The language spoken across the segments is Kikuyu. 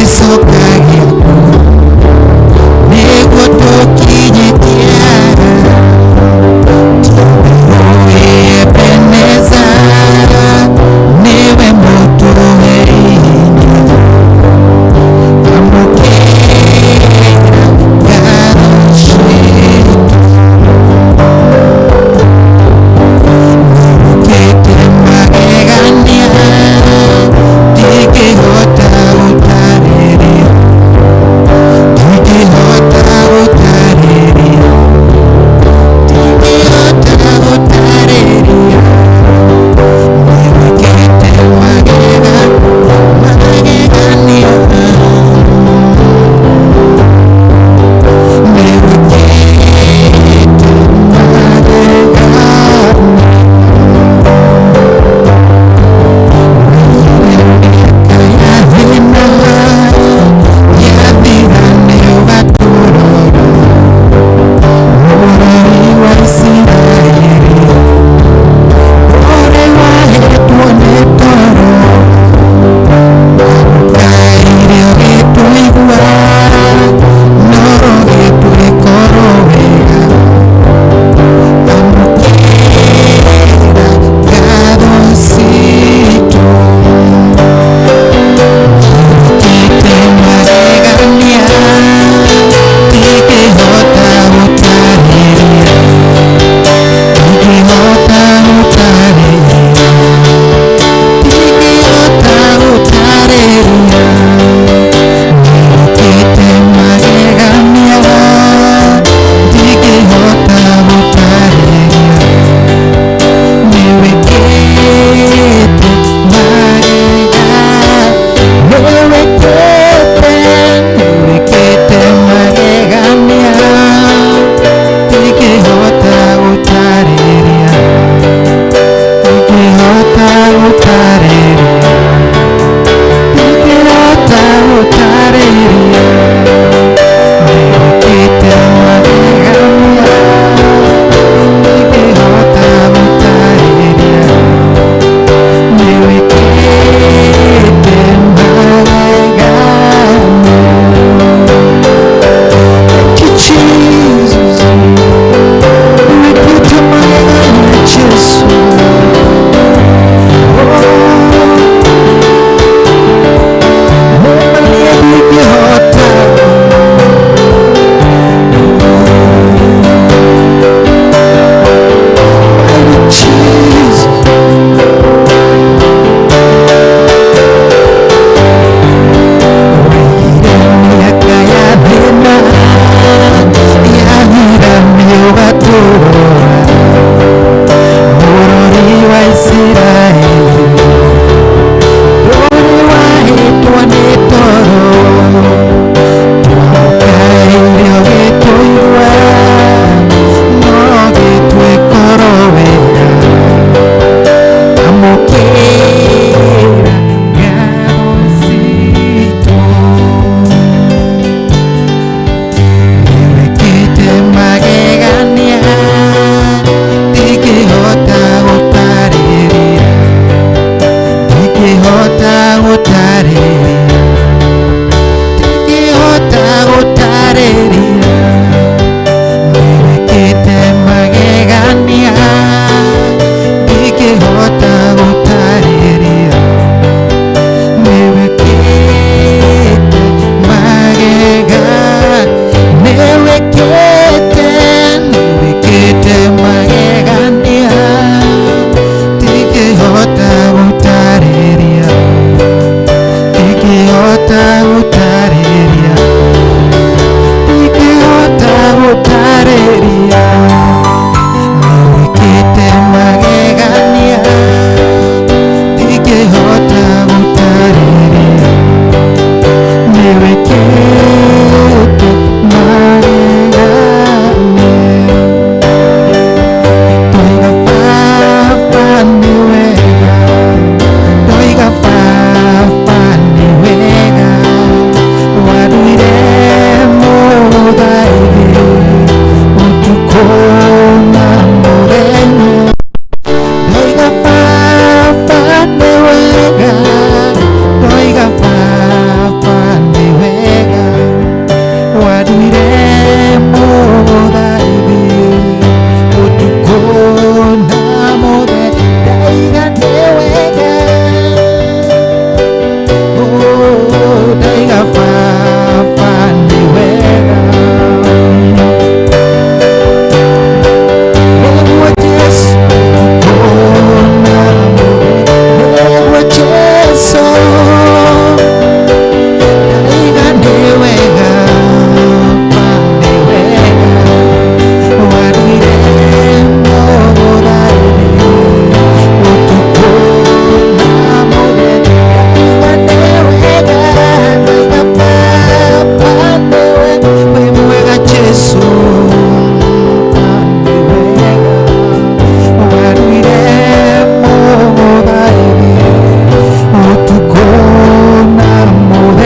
Gĩcoka gĩaku nĩguo tũkinyĩtie. Ebeneza, nĩwe mũtũhe hinya. Amũkĩra ngatho citũ. Nĩũkĩte magegania, ndingĩhota gũtarĩria.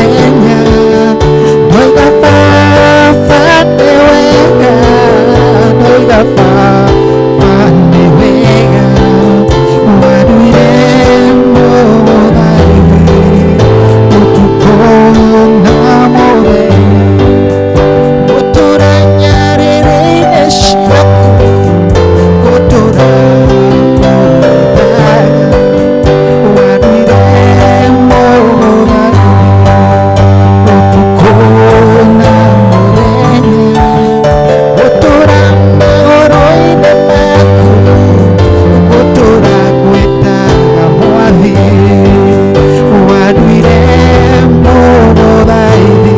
mũthenya. Ndoiga baba nĩ wega, ndoiga baba nĩ wega, waruire mũthaithi ũtukũ na mũthenya. Gũtũra nyarĩrĩ-inĩ ciaku, gũtũra kũrĩthaga, waruire mũthaithi ũtukũ na mũthenya. Gũtũra magũrũ-inĩ maku, gũtũra gwĩtaga mwathi, waruire mũthaithi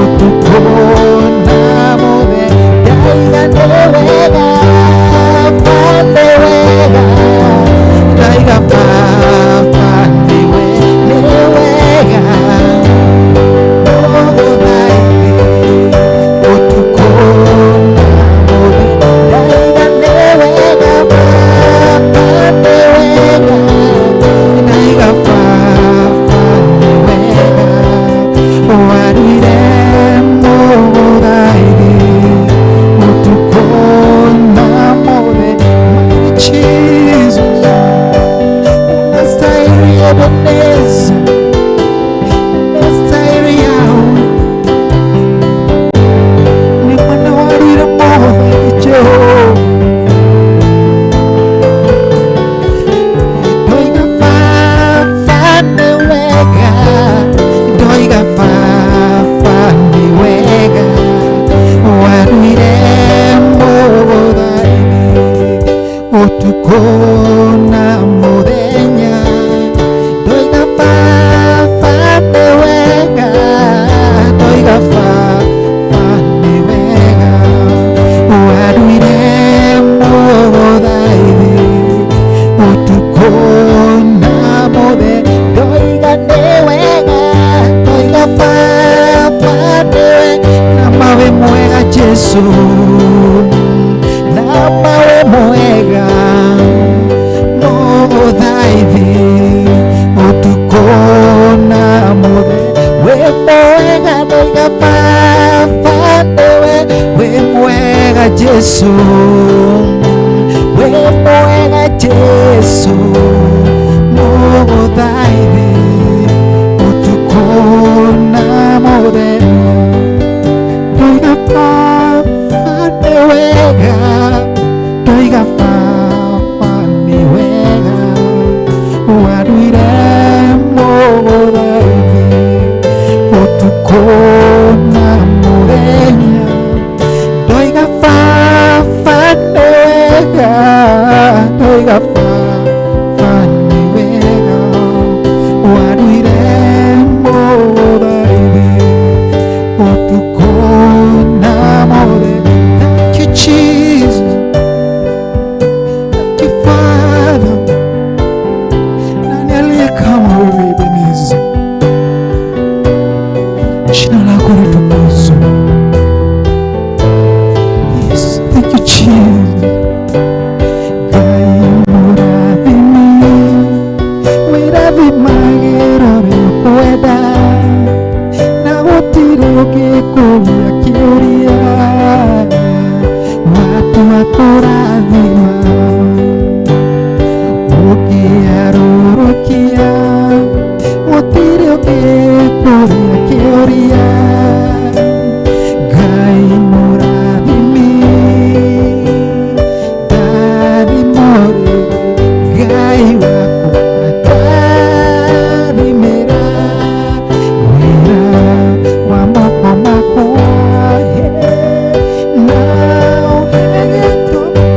ũtukũ na mũthenya. Ndaiga nĩ wega, baba nĩ wega, ndaiga baba nĩ wega, mũthaithi ũtukũ na mũthenya. Ndaiga nĩ wega, baba nĩ wega, ndaiga baba nĩ wega, waruire mũthaithi ũtukũ na mũthenya. Jesus, unastahili Ebenezer, unastahili Yahweh, ni mwana waruire mũthaithi Jehova. Ndoiga baba nĩ wega, ndoiga baba nĩ wega, waruire mũthaithi ũtukũ na mũthenya. Ndoiga baba nĩ wega, ndoiga baba nĩ wega, waruire mũthaithi ũtukũ na mũthenya. Ndoiga nĩ wega, ndoiga baba nĩ wega, na mawe mwega Jesu, na mawe mwega mũthaithi ũtukũ na mũthenya. Wĩ mwega, ndoiga baba nĩwe, wĩ mwega Jesu, wĩ mwega Jesu, mũthaithi ũtukũ na mũthenya. Ndoiga baba nĩ wega, ndoiga baba nĩ wega, waruire mũthaithi ũtukũ na mũthenya. Ndoiga baba nĩ wega, ndoiga baba nĩ wega, waruire mũthaithi ũtukũ na mũthenya. Thank you, Jesus. Thank you, Father. Nani aliye kama wewe Ebenezer? Jina lako litukuzwe. Yes, thank you, Jesus. Ngai mũrathime, wĩrathimagĩra ũrĩa ũkwenda, na gũtirĩ ũngĩkũria kĩũria, watua kũrathima ũngĩarũrũkia, gũtirĩ ũngĩkũria kĩũria. Ngai mũrathimi, ndathimũrĩ, Ngai wakwa ndathimĩra wĩra wa moko makwa, na ũhe gĩtũmi.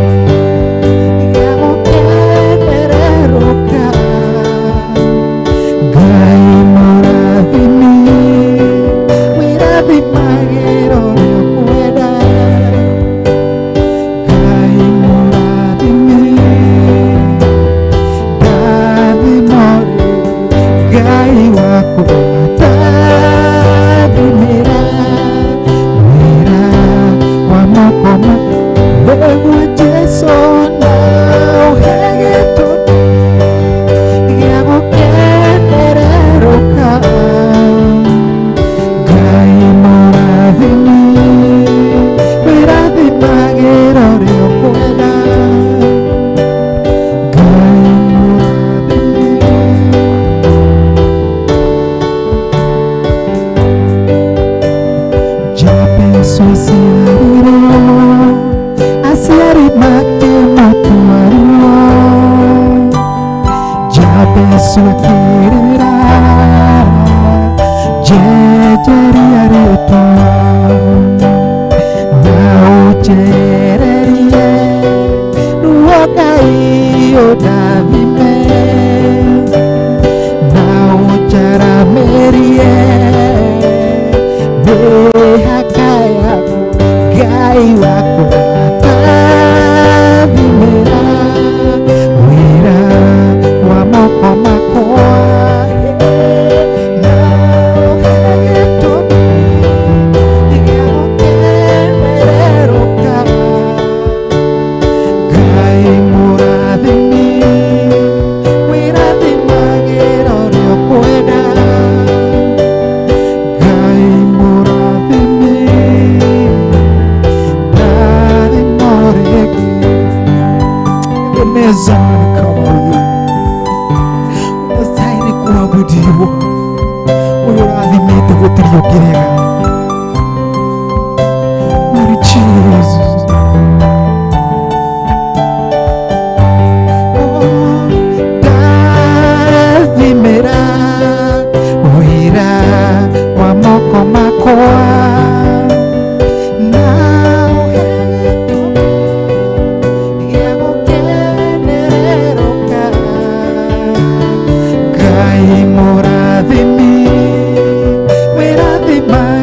Mĩhaka yaku Ngai wakwa, ndathimĩra wĩra wa moko makwa, na ũhe gĩtũmi gĩa gũkenererũka. Ngai mũrathimi, wĩrathimagĩra ũrĩa ũkwenda. Ngai mũrathimi, ndathima rĩngĩ. Ebeneza, nani kama wewe? Unastahili kuabudiwa. Ũyũ ũrathimĩte gũtirĩ ũngĩrega. Lord Jesus. Oh, ndathimĩra wĩra wa moko makwa, na ũhe gĩtũmi gĩa gũkenererũka. Ngai mũrathimi, wĩrathimagĩra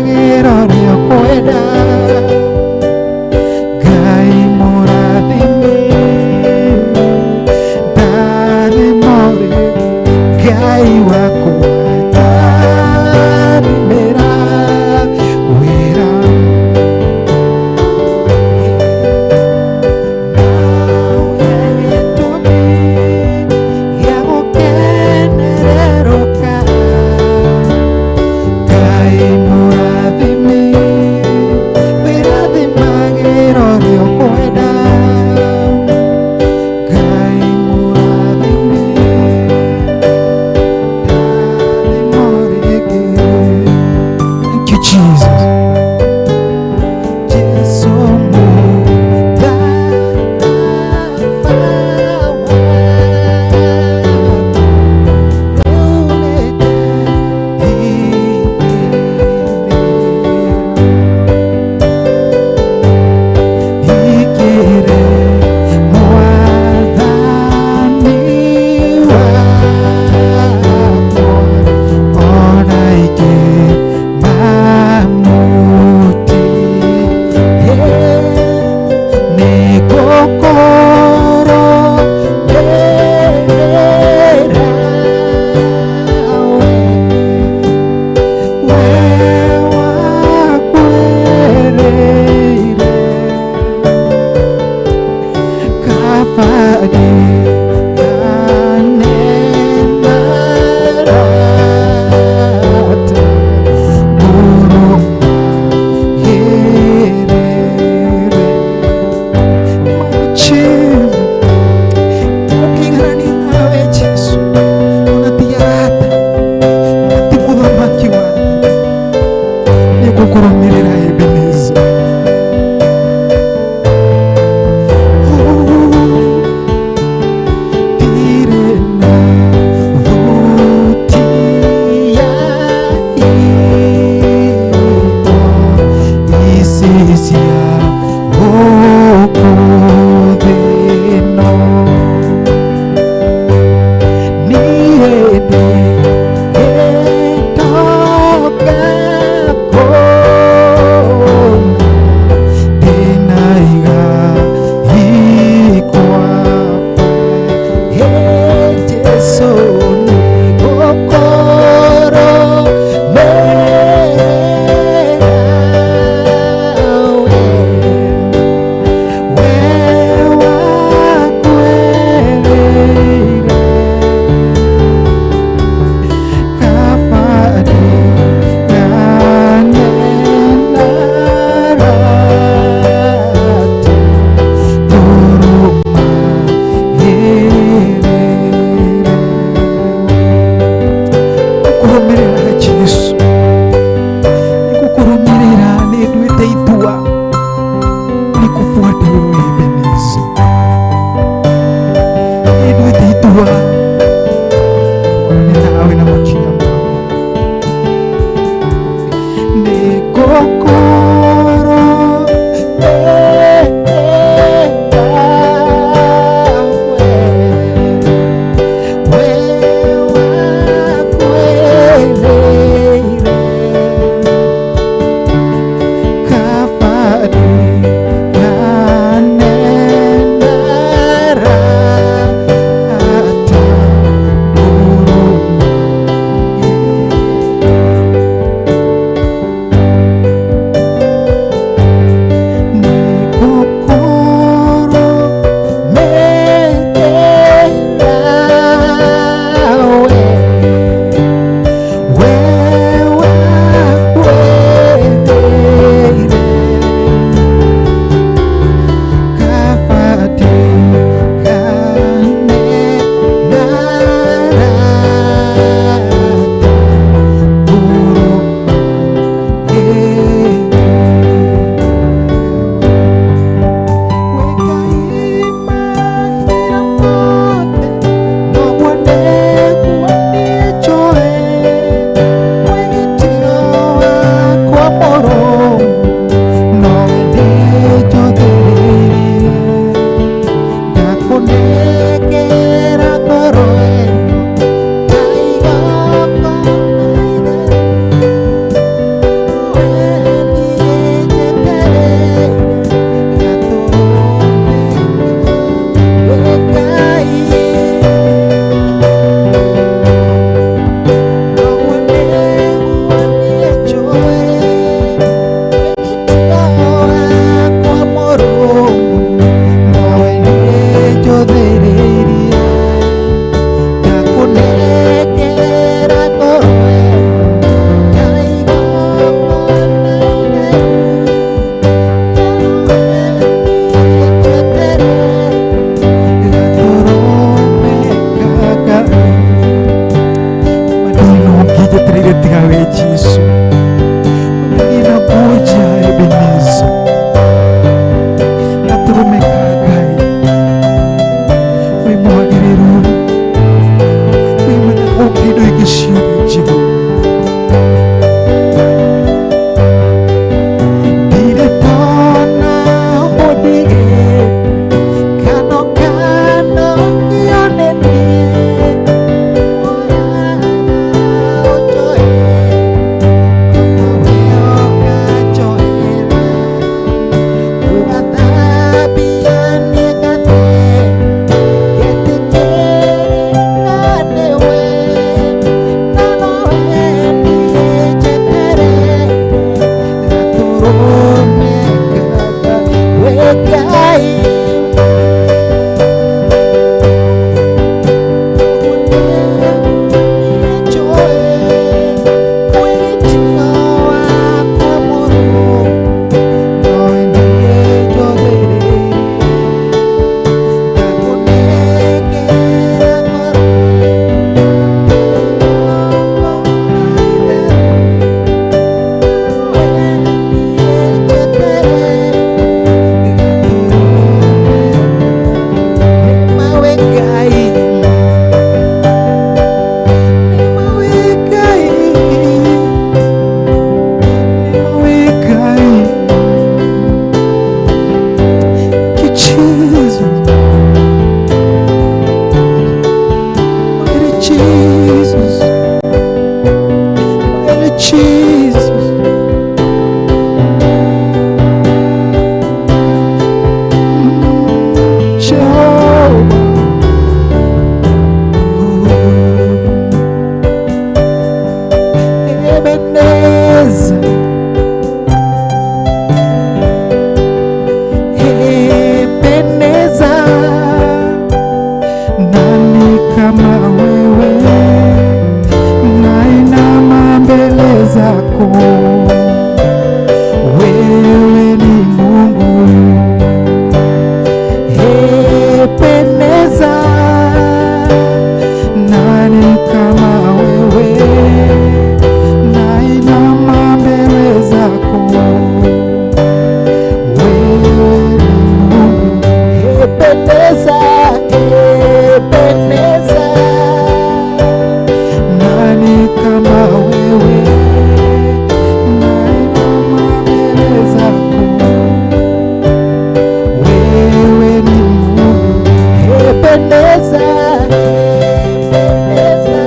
zako. Wewe ni Mungu. Ebeneza, nani kama wewe? Nainama mbele zako. Wewe ni Mungu. Ebeneza, Ebeneza, nani kama wewe? Nainama mbele zako. Wewe ni Mungu. Ebeneza, Ebeneza.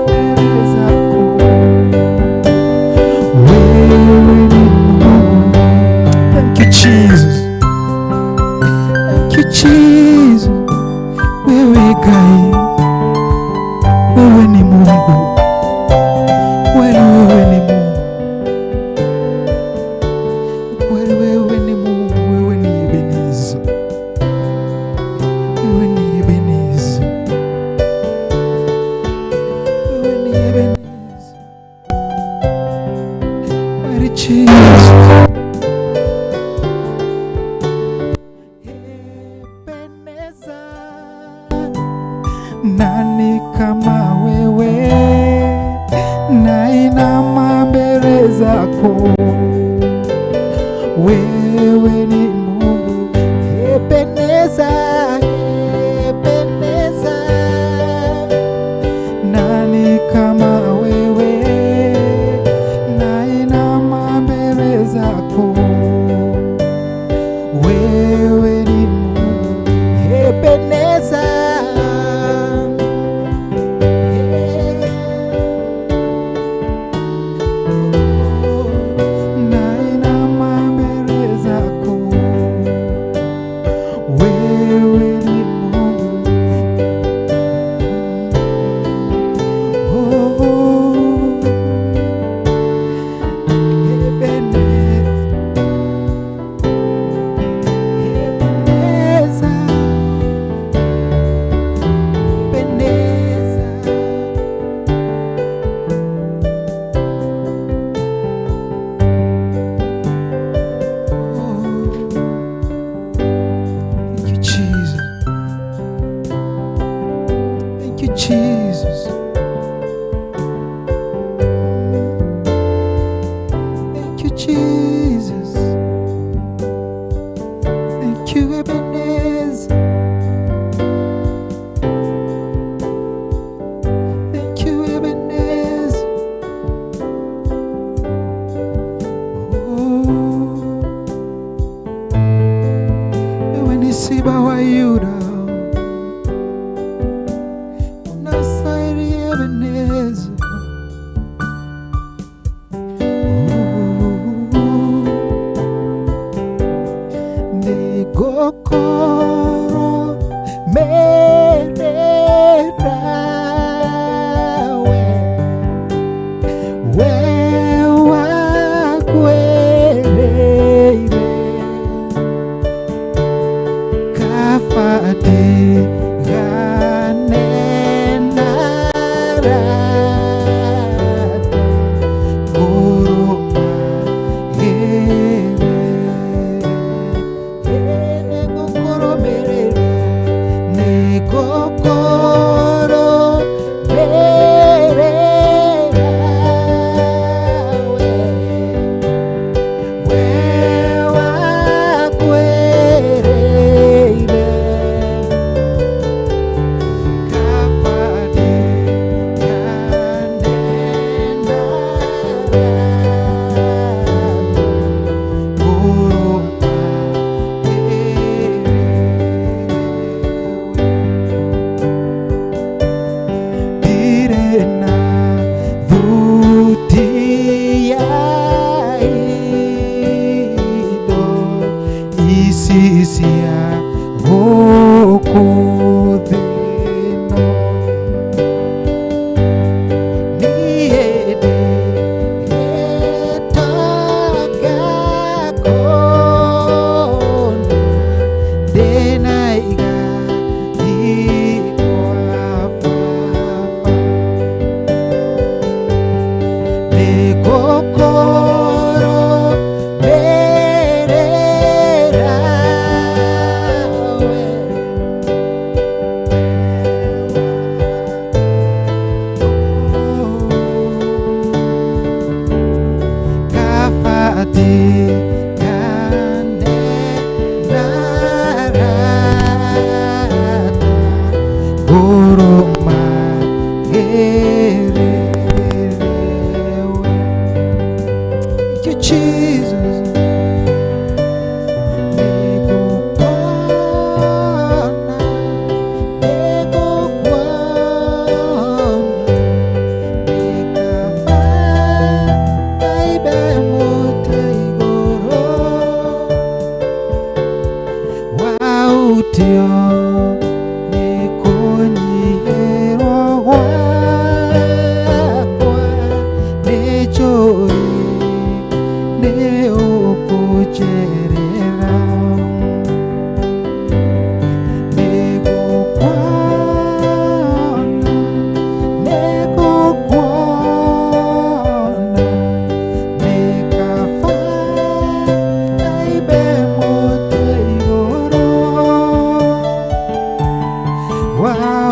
Mbele zako. Wewe ni Mungu. Thank you, Jesus. Thank you, Jesus. Wewe Ngai, wewe ni Mungu. Kweli wewe ni Mungu. Kweli wewe ni Mungu. Wewe ni Ebeneza. Wewe ni Ebeneza. Wewe ni Ebeneza. Mighty Jesus. Ebeneza, nani kama wewe? Nainama mbele zako. Wewe ni Mungu. Ebeneza, Ebeneza, nani kama wewe? Nainama mbele zako. Wewe ni Mungu. Ebeneza. Nainama mbele zako. Wewe ni Mungu. Oh, Ebeneza, Ebeneza, Ebeneza. Oh, thank you, Jesus. Thank you, Jesus. Thank you, Jesus. Thank you, Ebenezer. Thank you, Ebenezer. Oh, wewe ni Simba wa Yuda, unastahili Ebenezer. Oh, nigokoro mererawe we wakwereire kafatigane narata nguruma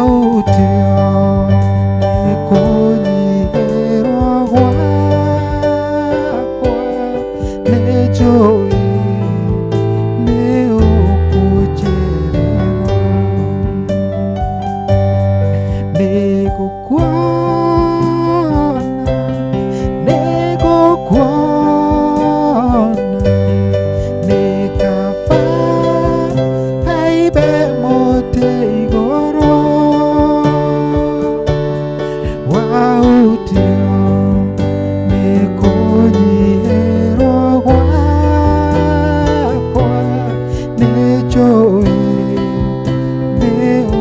Wautio nĩ kũnyihĩrwo gwakwa nĩ njũĩ nĩ ũkũnjerera nĩngũkuona nĩngũkuona nĩ kaba haimbe mũtĩ igũrũ wautio nĩ kũnyihĩrwo gwakwa nĩ njũĩ nĩ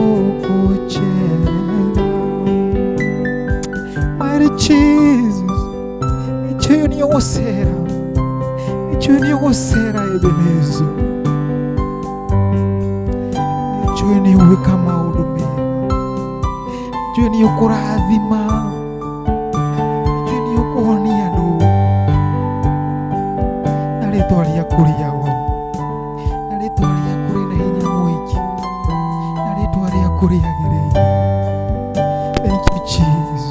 ũkũnjerera. Mighty Jesus, icyo niyo gusera, icyo niyo gusera Ebenezer, icyo niyo gwĩka maũndũ mega, icyo niyo kũrathima, icyo niyo kũhonia andũ na rĩtwa rĩaku rĩago, na rĩtwa rĩaku rĩna hinya mũingĩ, na rĩtwa rĩaku rĩagĩrĩire. Thank you, Jesus.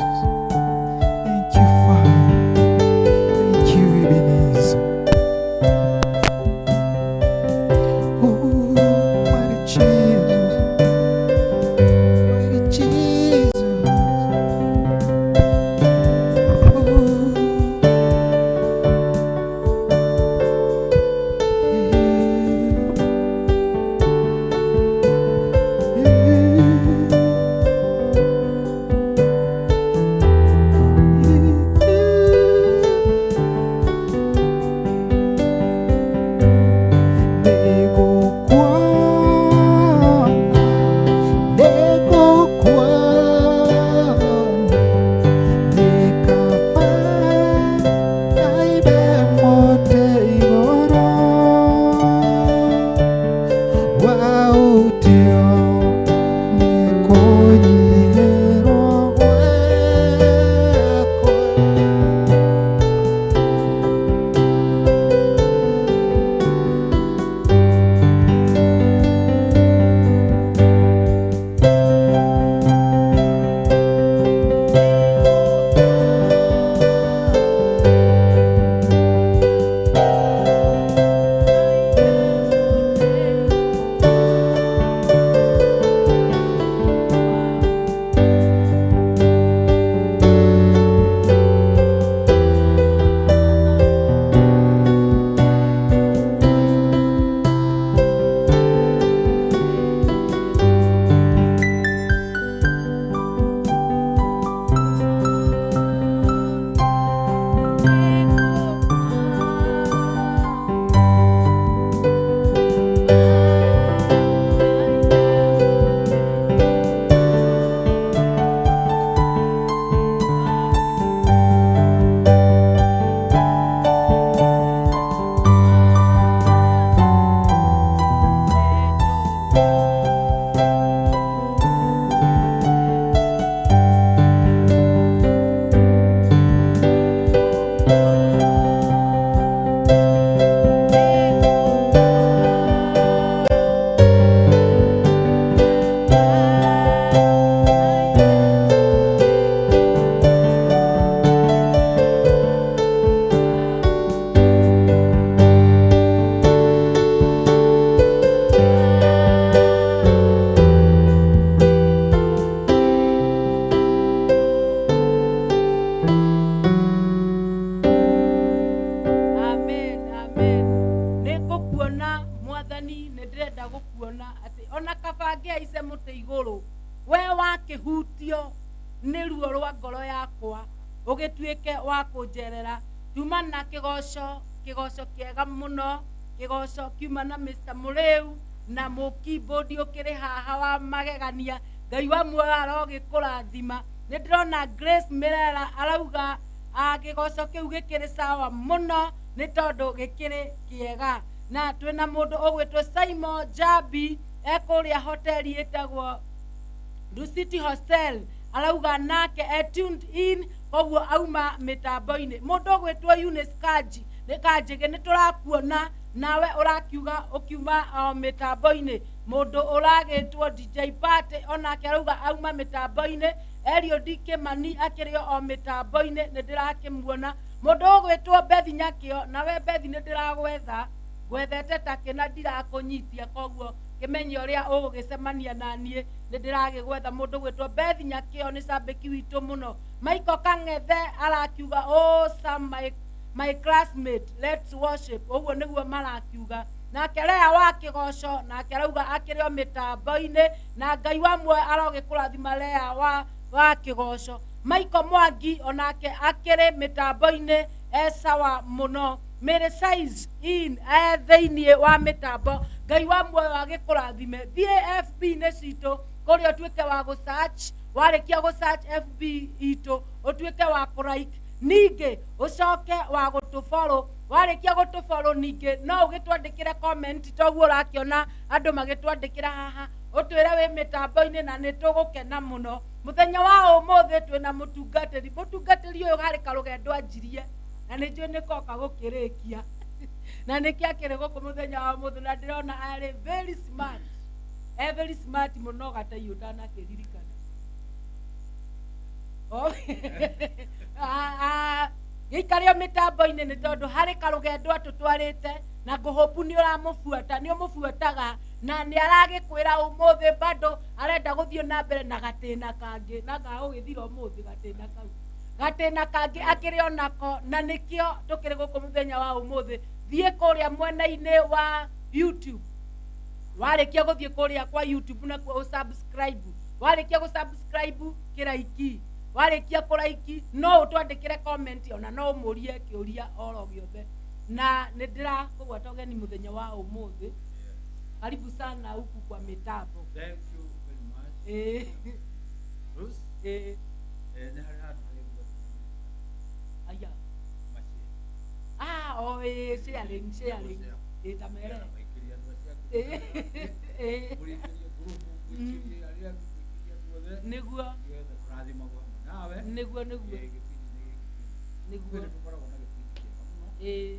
Thank you, Father. Thank you, Ebenezer. Oh, mighty Jesus. Mighty Jesus. Oh. Amen, amen. Nĩ ngũkuona Mwathani, nĩ ndĩrenda gũkuona atĩ ona kaba ngĩhaice mũtĩ igũrũ, we wakĩhutio nĩ ruo rwa ngoro yakwa, ũgĩtuĩke wa kũnjerera. Tuma na kĩgoco, kĩgoco kĩega mũno, kĩgoco kiuma na Mr. Mũrĩu na mũkeyboard ũkĩrĩ haha wa magegania. Ngai wa muoyo arogĩkũrathima. Nĩ ndĩrona Grace Mirera arauga gĩgoco kĩu gĩkĩrĩ sawa mũno nĩ tondũ gĩkĩrĩ kĩega. Na twĩna mũndũ ũgwĩtwo Simon Jambi ekũrĩa hoteli ĩtagwo Dusit Hostel, arauga nake e tuned in, koguo auma mĩtambo-inĩ. Mũndũ ũgwĩtwo Eunice Kanji nĩ Kanjĩgĩ, nĩ tũrakuona nawe ũrakiuga ũkiuma mĩtambo-inĩ. Mũndũ ũragĩtwo DJ Party onake arauga auma mĩtambo-inĩ. Eliud Kimani akĩrĩ o mĩtambo-inĩ, nĩ ndĩrakĩmuona. Mũndũ ũgwĩtwo Bethi Nyakĩo, nawe Bethi nĩ ndĩragwetha, ngwethete ta kĩna ndirakũnyitia, koguo kĩmenye ũrĩa ũgũgĩcemania na niĩ, nĩ ndĩragĩgwetha. Mũndũ ũgwĩtwo Bethi Nyakĩo nĩ cambĩki witũ mũno. Michael Kang'ethe arakiuga oh Sam my classmate, let's worship, ũguo nĩguo marakiuga. Nake Lea wa Kĩgoco nake arauga akĩrĩ o mĩtambo-inĩ, na Ngai wa muoyo arogĩkũrathima Lea wa Kĩgoco. Michael Mwangi onake akĩrĩ mĩtambo-inĩ, e sawa mũno. Mary Size in e thĩiniĩ wa mĩtambo, Ngai wa muoyo agĩkũrathime. Thiĩ FB-inĩ citũ kũrĩa ũtuĩke wa gũ search, warĩkia gũ search FB itũ ũtuĩke wa kũ like, ningĩ ũcoke wa gũtũ follow, warĩkia gũtũ follow ningĩ no ũgĩtwandĩkĩre comment toguo ũrakĩona andũ magĩtwandĩkĩra haha, ũtwĩre wĩ mĩtambo-inĩ na nĩ tũgũkena mũno. Mũthenya wa ũmũthĩ twĩna mũtungatĩri, mũtungatĩri ũyũ harĩ karũgendo anjirie na nĩ njũĩ nĩ koka gũkĩrĩkia, na nĩkĩo akĩrĩ gũkũ mũthenya wa ũmũthĩ, na ndĩrona arĩ very smart, e very smart mũno gataiũ ũtanakĩririkana. Oh. Gĩikare o mĩtambo-inĩ nĩ tondũ harĩ karũgendo atũtwarĩte, na ngũhũpu nĩ ũramũbuata, nĩ ũmũbuataga, na nĩ aragĩkwĩra ũmũthĩ bado arenda gũthiĩ na mbere na gatĩna kangĩ, na gagũgĩthira ũmũthĩ gatĩna kau, gatĩna kangĩ akĩrĩ onako, na nĩkĩo tũkĩrĩ gũkũ mũthenya wa ũmũthĩ. Thiĩ kũrĩa mwena-inĩ wa YouTube, warĩkia gũthiĩ kũrĩa kwa YouTube nakuo ũsubscribe, warĩkia gũsubscribe kĩraiki, warĩkia kũraiki no ũtwandĩkĩre comment, ona no ũmũrie kĩũria oro gĩothe, na nĩ ndĩrakũgwata ũgeni mũthenya wa ũmũthĩ. Karibu sana huku kwa mitambo. Thank you very much. Bruce, nĩ harĩ handũ harĩ Aya. Machine. Ah, oh, sharing, sharing. Ta mere. Maikĩria andũ acio angĩ. Mũrĩkĩrie ngurubu, mũikĩrie arĩa angĩ, mũikĩrie andũ othe. Nĩguo. Nĩgetha tũrathimagwo hamwe nawe. Nĩguo, nĩguo. Gĩbindi-inĩ gĩkĩ kĩna. Nĩguo. Nĩ tũkoragwo na gĩbindi kĩega mũno.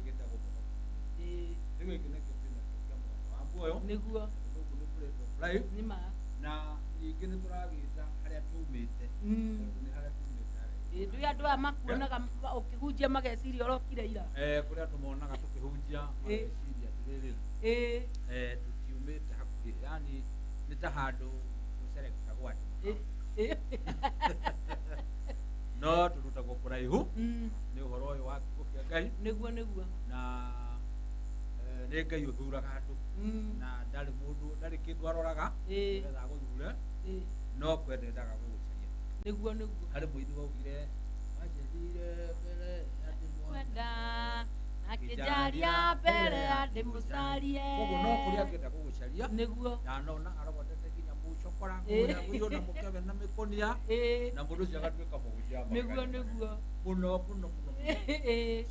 Gĩtagwo Mũthamaki. Rĩu gĩkĩ nĩkĩo twĩnakĩo kĩa mũgate wa muoyo. Nĩguo. Tondũ gũkũ nĩ Bread of Life. Nĩ ma. Na ningĩ nĩ tũragĩta harĩa tumĩte. Tondũ nĩ harĩa tumĩte harĩa. Ndũĩ andũ aya makuonaga ũkĩhunjia mageciria ũrokire ira. Kũrĩa andũ monaga tũkĩhunjia mageciria atĩrĩrĩ, tũtiumĩte hakuhĩ, yani nĩ ta handũ gũcerekagwo andũ. No tũrutagwo kũraihu nĩ ũhoro ũyũ wa kiugo kĩa Ngai. Nĩguo, nĩguo. Na nĩ Ngai ũthuraga andũ. Na ndarĩ mũndũ, ndarĩ kĩndũ aroraga nĩgetha agũthure, no kwenda endaga gũgũcaria. Nĩguo, nĩguo. Harĩ mũini waugire wanjethire mbere ya ndĩmwone. Kwenda akĩnjaria mbere ya ndĩmũcarie. Koguo no kũrĩa angĩenda gũgũcaria. Nĩguo. Ndanona arogotete nginya mũcokora kũrĩa mũiyũ na mũkebe na mĩkũnia, na mũndũ ũcio agatuĩka mũhunjia wa Nĩguo, magegania. nĩguo. Mũno, mũno, mũno, mũno.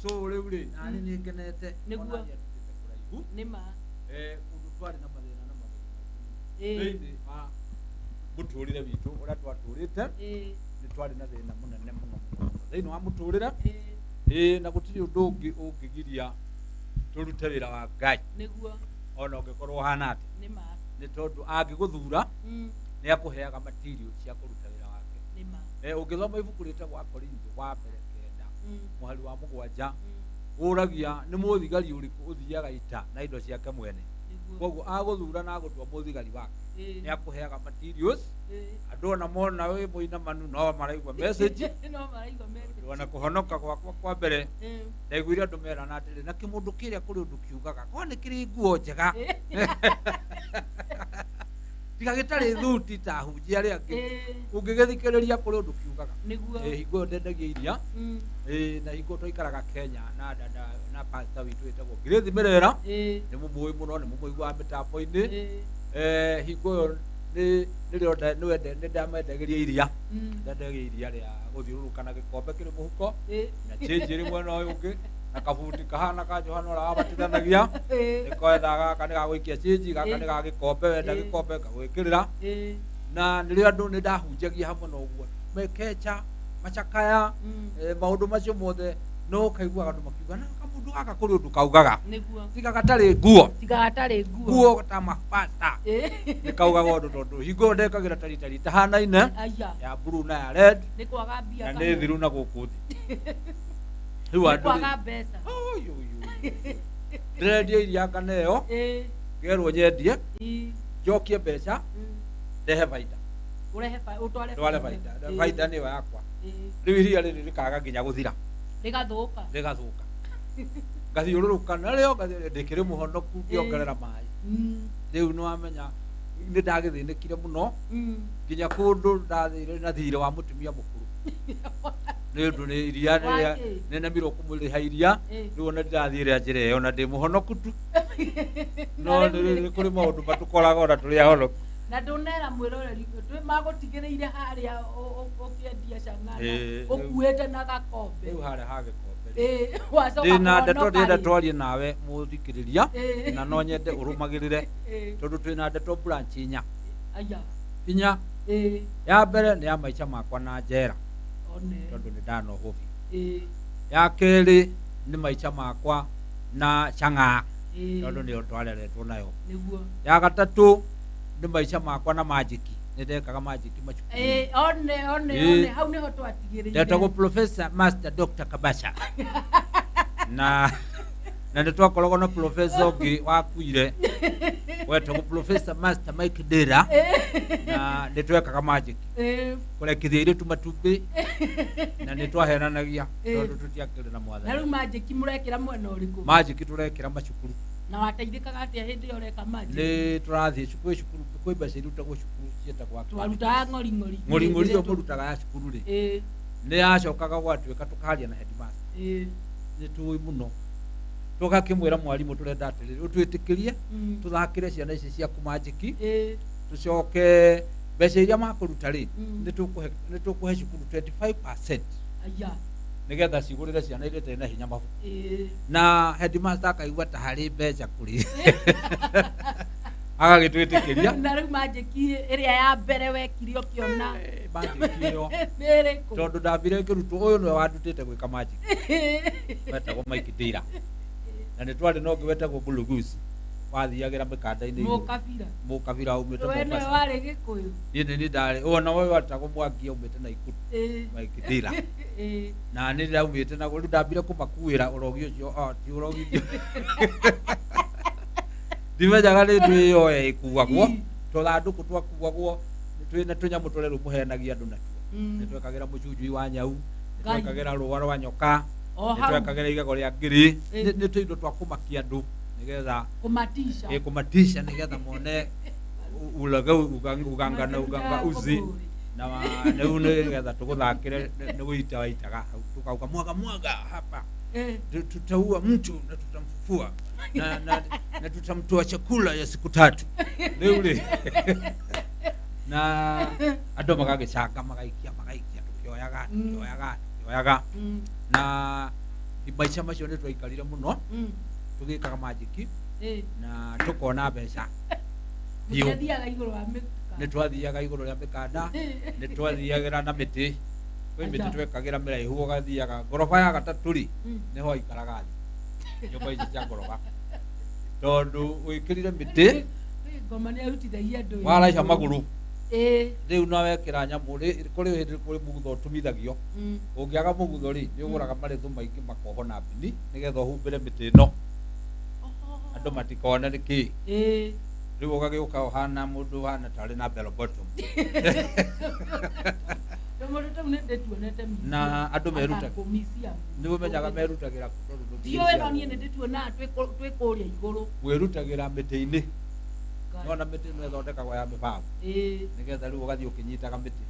So rĩu rĩ, nani nĩ ngenete Nĩguo. ona niĩ andutĩte kũraihu. Nĩ ma. Kũndũ twarĩ na mathĩna na magerio maingĩ mũno. Thĩinĩ wa mũtũrĩre witũ ũrĩa twatũrĩte, nĩ twarĩ na thĩna mũnene mũno mũno mũno thĩinĩ wa mũtũrĩre. Na gũtirĩ ũndũ ũngĩ ũngĩgiria tũrute wĩra wa Ngai. Nĩguo. Ona ũngĩkorwo ũhana atĩa. Nĩ ma. Nĩ tondũ angĩgũthura, nĩ akũheaga material cia kũruta wĩra wake. Nĩ ma. Ũngĩthoma ibuku rĩtagwo Akorintho wa mbere 9, mũhari wa 7, ũragia nĩ mũthigari ũrĩkũ ũthiaga ita na indo ciake mwene. Nĩguo. Koguo agũthura na agũtua mũthigari wake, nĩ akũheaga materials. Andũ ona mona wĩ mũinamanu no maraigua message. No maraigua message. Ona kũhonoka gwakwa kwa mbere, ndaiguire andũ merana atĩrĩ, na kĩmũndũ kĩrĩa kũrĩ ũndũ kiugaga, korwo nĩ kĩrĩ nguo njega, tiga gĩtarĩ thuti ta ahunjia arĩa angĩ, ũngĩgĩthikĩrĩria kũrĩ ũndũ kiugaga. Nĩguo. Hingo ĩyo ndendagia iria. Na hingo twaikaraga Kenya na dada na pastor witũ wĩtagwo Grace Mirera. Nĩ mũmũĩ mũno, nĩ mũmũiguaga mĩtambo-inĩ. Hingo ĩyo nĩ nĩrĩo nĩ ndamendagĩria iria. Ndendagia iria rĩa gũthiũrũrũka na gĩkombe kĩrĩ mũhuko, na change ĩrĩ mwena ũyũ ũngĩ, na kabuti kahana ka Johana ũrĩa wabatithanagia. Nĩkoetha gaka nĩ gagũikia change, gaka nĩ ga gĩkombe, wenda gĩkombe ngagwĩkĩrĩra. Na nĩrĩo andũ nĩ ndahunjagia hamwe na ũguo mekecha macakaya, maũndũ macio mothe No kaiguaga andũ makiuga na kamũndũ gaka kũrĩ ũndũ kaugaga. Nĩguo. Tiga gatarĩ nguo. Tiga gatarĩ nguo. Nguo ta mabata. Ĩĩ. Nĩ kaugaga ũndũ tondũ hingo ĩyo ndekagĩra taritari itahanaine Aya. ya blue na ya red Nĩ kwaga mbia na kana- nĩ thiru na gũkũ thĩ. Rĩu Nĩ andũ rĩ, kwaga mbeca. oi, oi, oi. Ndĩrendia iria nganeo Ĩĩ. ngerwo nyendie Ĩ. njokie mbeca ndehe baida. Ũrehe ũtware Ndware baida. Ĩĩ. Baida nĩyo yakwa. Ĩĩ. Rĩu iria rĩrĩ rĩkaga nginya gũthira. Rĩgathũka. Rĩgathũka. Ngathiũrũrũka narĩo ndĩkĩrĩ mũhonoku ngĩongerera maĩ. Rĩu nĩwamenya nĩ ndagĩthĩnĩkire mũno nginya kũndũ ndathire na thirĩ wa mũtumia mũkũrũ. Nĩ ũndũ nĩ iria Wakĩ? nĩnemirwo kũmũrĩha iria Ĩĩ. rĩu ona ndĩrathiĩra njĩra ĩyo na ndĩ mũhonoku tu. No Na rĩu nĩ kũrĩ maũndũ matũkoraga ona tũrĩ ahonoku. Na ndũnera mwĩroreri twĩ magũtigĩrĩire harĩa ũkĩendia cang'ana Ĩĩ, ũkuĩte na gakombe. Rĩu harĩa ha gĩkombe rĩ. Ĩĩ, wacoka Ndĩna ndeto kũhonoka ndĩrenda rĩ. twarie nawe mũthikĩrĩria Ĩĩ. na no nyende ũrũmagĩrĩre Ĩĩ. tondũ twĩna ndeto branch inya. Aya. Inya Ĩĩ. ya mbere nĩ ya maica makwa na njera One. tondũ nĩ ndanohwo biũ. Ĩĩ. Ya kerĩ nĩ maica makwa na chang'aa Ĩĩ. tondũ nĩyo twareretwo nayo. Nĩguo. Ya gatatũ nĩ maica makwa na majiki nĩ ndekaga majiki macukuru. Ĩĩ, one one Ĩĩ. one hau nĩho twatigĩrĩire. Ndetagwo Professor Master Dr. Kabasha na nĩ twakoragwo na professor ũngĩ wakuire wetagwo Professor Master Mike Dera na nĩ twekaga majiki Ĩĩ. kũrekithia airĩtu matumbĩ na nĩ twaheranagia Ĩĩ. tondũ tũtiakĩrĩ na Na mwathani. rĩu majiki mũrekĩra mwena ũrĩkũ? Majiki tũrekĩra macukuru. Na wateithĩkaga atĩa hĩndĩ ĩyo ũreka majiki? Nĩ tũrathiĩ cukuru cukuru kwĩ mbeca irutagwo cukuru ciĩtagwo Twarutaga ng'ori ng'ori. ng'ori ng'ori ĩyo mũrutaga ya cukuru rĩ Ĩĩ. nĩ yacokaga gwatuĩka tũkaria na headmaster. Ĩĩ. Nĩ tũĩ mũno tũgakĩmwĩra mwarimũ tũrenda atĩrĩrĩ ũtwĩtĩkĩrie tũthakĩre ciana ici ciaku majiki Ĩĩ. tũcoke mbeca iria makũruta rĩ Mm. nĩ tũkũhe cukuru 25% Aya. nĩgetha cigũrĩre ciana iria itarĩ na hinya mabuku. Ĩĩ. Na headmaster akaigua ta harĩ mbeca kũrĩ agagĩtwĩtĩkĩria. Na rĩu majiki ĩrĩa ya mbere wekire ũkĩona Majiki ĩyo nĩ ĩrĩkũ? tondũ ndambire ngĩrutwo ũyũ nĩwe wandutĩte gwĩka majiki wetagwo Mike Dira na nĩ twarĩ na ũngĩ wetagwo Bulugusi wathiagĩra mĩkanda-inĩ igũrũ. Mũkabira. Mũkabira aumĩte We nĩwe Mombasa. warĩ Gĩkũyũ. Niĩ nĩ niĩ ndarĩ ona ũyũ wetagwo Mwangi aumĩte Naikuru Ĩĩ. Mike Dira Ĩĩ. na nĩ ndaumĩte na rĩu ndambire kũmakuĩra ũrogi ũcio ti ũrogi ndimenyaga nĩ ndũ ĩyo ĩkuagwo tũthandũkũ twakuagwo twĩna tũnyamũ tũrĩa rĩu mũheanagia andũ natuo. Nĩ twekagĩra mũcunjui wa nyau, nĩ Ngai. twekagĩra rũa rwa nyoka, O nĩ hau. twekagĩra igego rĩa ngiri. Ĩĩ. Nĩ tũindo twa kũmakia andũ nĩgetha Kũmatisha. ĩ kũmatisha nĩgetha mone ulaga uganga na uganga uzi na rĩu nĩgetha tũgũthakĩre nĩ gũita waitaga hau tũkauga mwaga mwaga hapa Ĩĩ. tutaua mtu na tutamfufua na tutamtoa chakula ya siku tatu rĩu rĩ na andũ magagĩcanga magaikia magaikia tũkĩoyaga tũkĩoyaga tũkĩoyaga na maica macio nĩ twaikarire mũno tũgĩkaga majiki Ĩĩ. na tũkona mbeca biũ. Mũtiathiaga igũrũ wa mĩkanda. Nĩ twathiaga igũrũ rĩa mĩkanda nĩ twathiagĩra na mĩtĩ kwĩ mĩtĩ Aja. twekagĩra mĩraihu ũgathiaga ngoroba ya gatatũ rĩ nĩho aikaraga thĩ nyũmba ici cia ngoroba tondũ wĩkĩrire mĩtĩ Ĩ, Ngoma nĩ arutithagia andũ wĩra. waraiha magũrũ Ĩĩ. rĩu no wekĩra nyamũ kũrĩ hĩndĩ kũrĩ mũgutho ũtumithagio ũngĩaga mũgutho rĩ nĩ ũgũraga marĩthũ maingĩ makohwo na mbini nĩgetha ũhumbĩre mĩtĩ ĩno andũ matikone nĩ kĩĩ. Ĩĩ. Rĩu ũgagĩũka ũhana mũndũ ũhana tarĩ na bell bottom. Tũmũndũ tũu nĩ ndĩtuonete museum. Na andũ merutaga. Aka museum. Nĩ ũmenyaga merutagĩra kũ tondũ Ndiũĩ no niĩ nĩ ndĩtuonaga twĩ kũrĩa igũrũ. Mwĩrutagĩra mĩtĩ-inĩ. Ngai. Nĩwona mĩtĩ ĩno ĩthondekagwo ya mĩbaũ. Ĩĩ. Nĩgetha rĩu ũgathiĩ ũkĩnyitaga mĩtĩ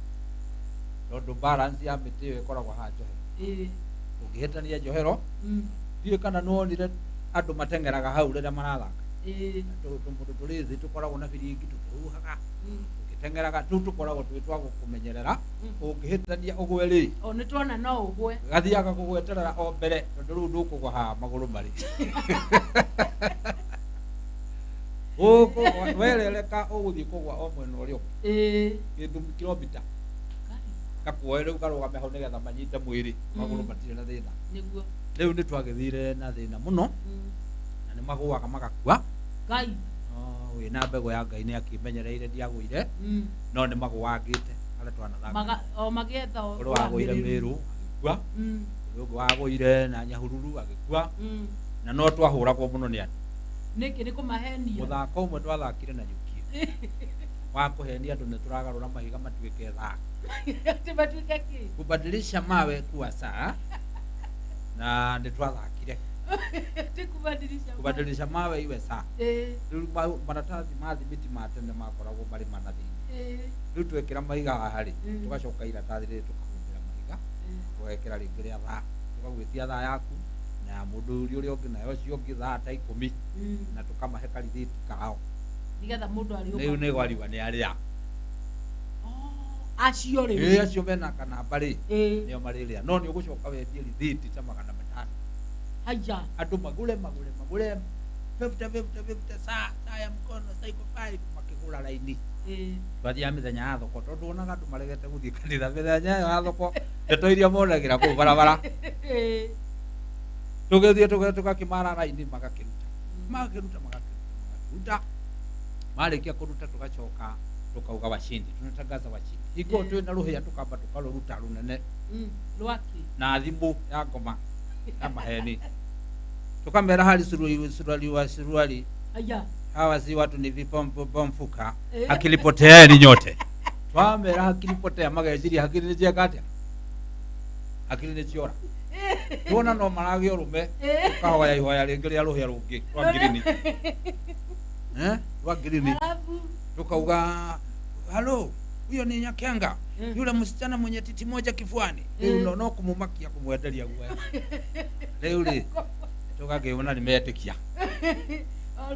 tondũ balance ya mĩtĩ ĩyo ĩkoragwo haha njohero. Ĩĩ. Ũngĩhĩtania njohero ndiũĩ kana nĩwonire andũ mateng'eraga hau rĩrĩa marathaka. Ĩĩ. Tũmũndũ tũrĩ thĩ tũkoragwo na biringi tũkĩhuhaga tũgĩteng'eraga tũu tũkoragwo twĩ twa gũkũmenyerera ũngĩhĩtania ũgwe rĩ O nĩ tuona no ũgwe. gathiaga gũgweterera o mbere tondũ rĩu ndũkũgwa haha magũrũ marĩ gũkũ werereka ũgũthiĩ kũgwa o mwena ũrĩa ũngĩ Ĩĩ. kĩndũ kilomita gakuoe rĩu karũgame hau nĩgetha manyite mwĩrĩ magũrũ matirĩ na thĩna. Nĩguo. Rĩu nĩ twagĩthire na thĩna mũno, na nĩ magũaga magakua. Ngai. No wĩna mbegũ ya Ngai nĩ akĩmenyereire, ndiagũire, no nĩ magũangĩte arĩa twanathaka. O magĩetha Ũrĩa wagũire wagĩrĩru. Mĩrũ agĩkua, ũrĩa ũngĩ wagũire na Nyahururu agĩkua, na no twahũragwo mũno nĩ andũ. Nĩkĩ nĩ kũmahenia? Mũthako ũmwe twathakire na nyuki wa kũhenia andũ nĩ tũragarũra mahiga matuĩke thaa. Atĩ matuĩke kĩ? Kubadilisha mawe kuwa saa, na nĩ twathakire. Atĩ kubadilisha mawe. Kubadilisha mawe iwe saa. Rĩu maratathi ma thimiti ma tene makoragwo marĩ mana thĩinĩ. Rĩu twekĩra mahiga haha rĩ, tũgacoka iratathi rĩrĩ tũkahumbĩra mahiga, tũgekĩra rĩngĩ rĩa thaa, tũgagwĩtia thaa yaku na ya mũndũ ũrĩa ũngĩ na ya ũcio ũngĩ, thaa ta 10, na tũkamahe karithiti kao. Nĩgetha mũndũ arĩũka. Rĩu nĩ gwariwa nĩ arĩa Oh, acio rĩu. Ĩ, acio mena kanamba rĩ, nĩo marĩrĩa, no nĩ ũgũcoka wendie rithiti ta 500. Haya. Andũ magũre magũre magũre 50 50 50, saa saa ya mkono, saa iko 5, makĩgũra raini. Twathiaga mĩthenya ya thoko, tondũ wonaga andũ maregete gũthiĩ kanitha mĩthenya ĩyo ya thoko, ndeto iria monagĩra kũu barabara. Tũgĩthiĩ tũgakĩmara raini, magakĩruta magakĩruta magakĩruta magakĩruta. Marĩkia kũruta, tũgacoka tũkauga washindi, tunatangaza washindi. Hingo ĩyo twĩna rũhĩa, tũkamba tũkarũruta rũnene. Rwaki. Na thimũ ya ngoma ya maheni, tukamera hali suruali suruali wa suruali. Haya. Hawa si watu, ni vipomfuka. Akilipoteeni nyote, twamera hakilipotea, mageciria hakiri nĩ cieka atĩa, hakiri nĩ ciora. Tuona no maragĩa ũrũme, tũkahoya ihoya rĩngĩ rĩa rũhĩa rũngĩ rwa ngirini, rwa ngirini. Alafu Tukauga, halo, huyo ni Nyakenga, yule msichana mwenye titi moja kifuani. Rĩu no kũmũmakia, kũmwenderia guoya. Rĩu rĩ, tũgakĩona nĩ metĩkia.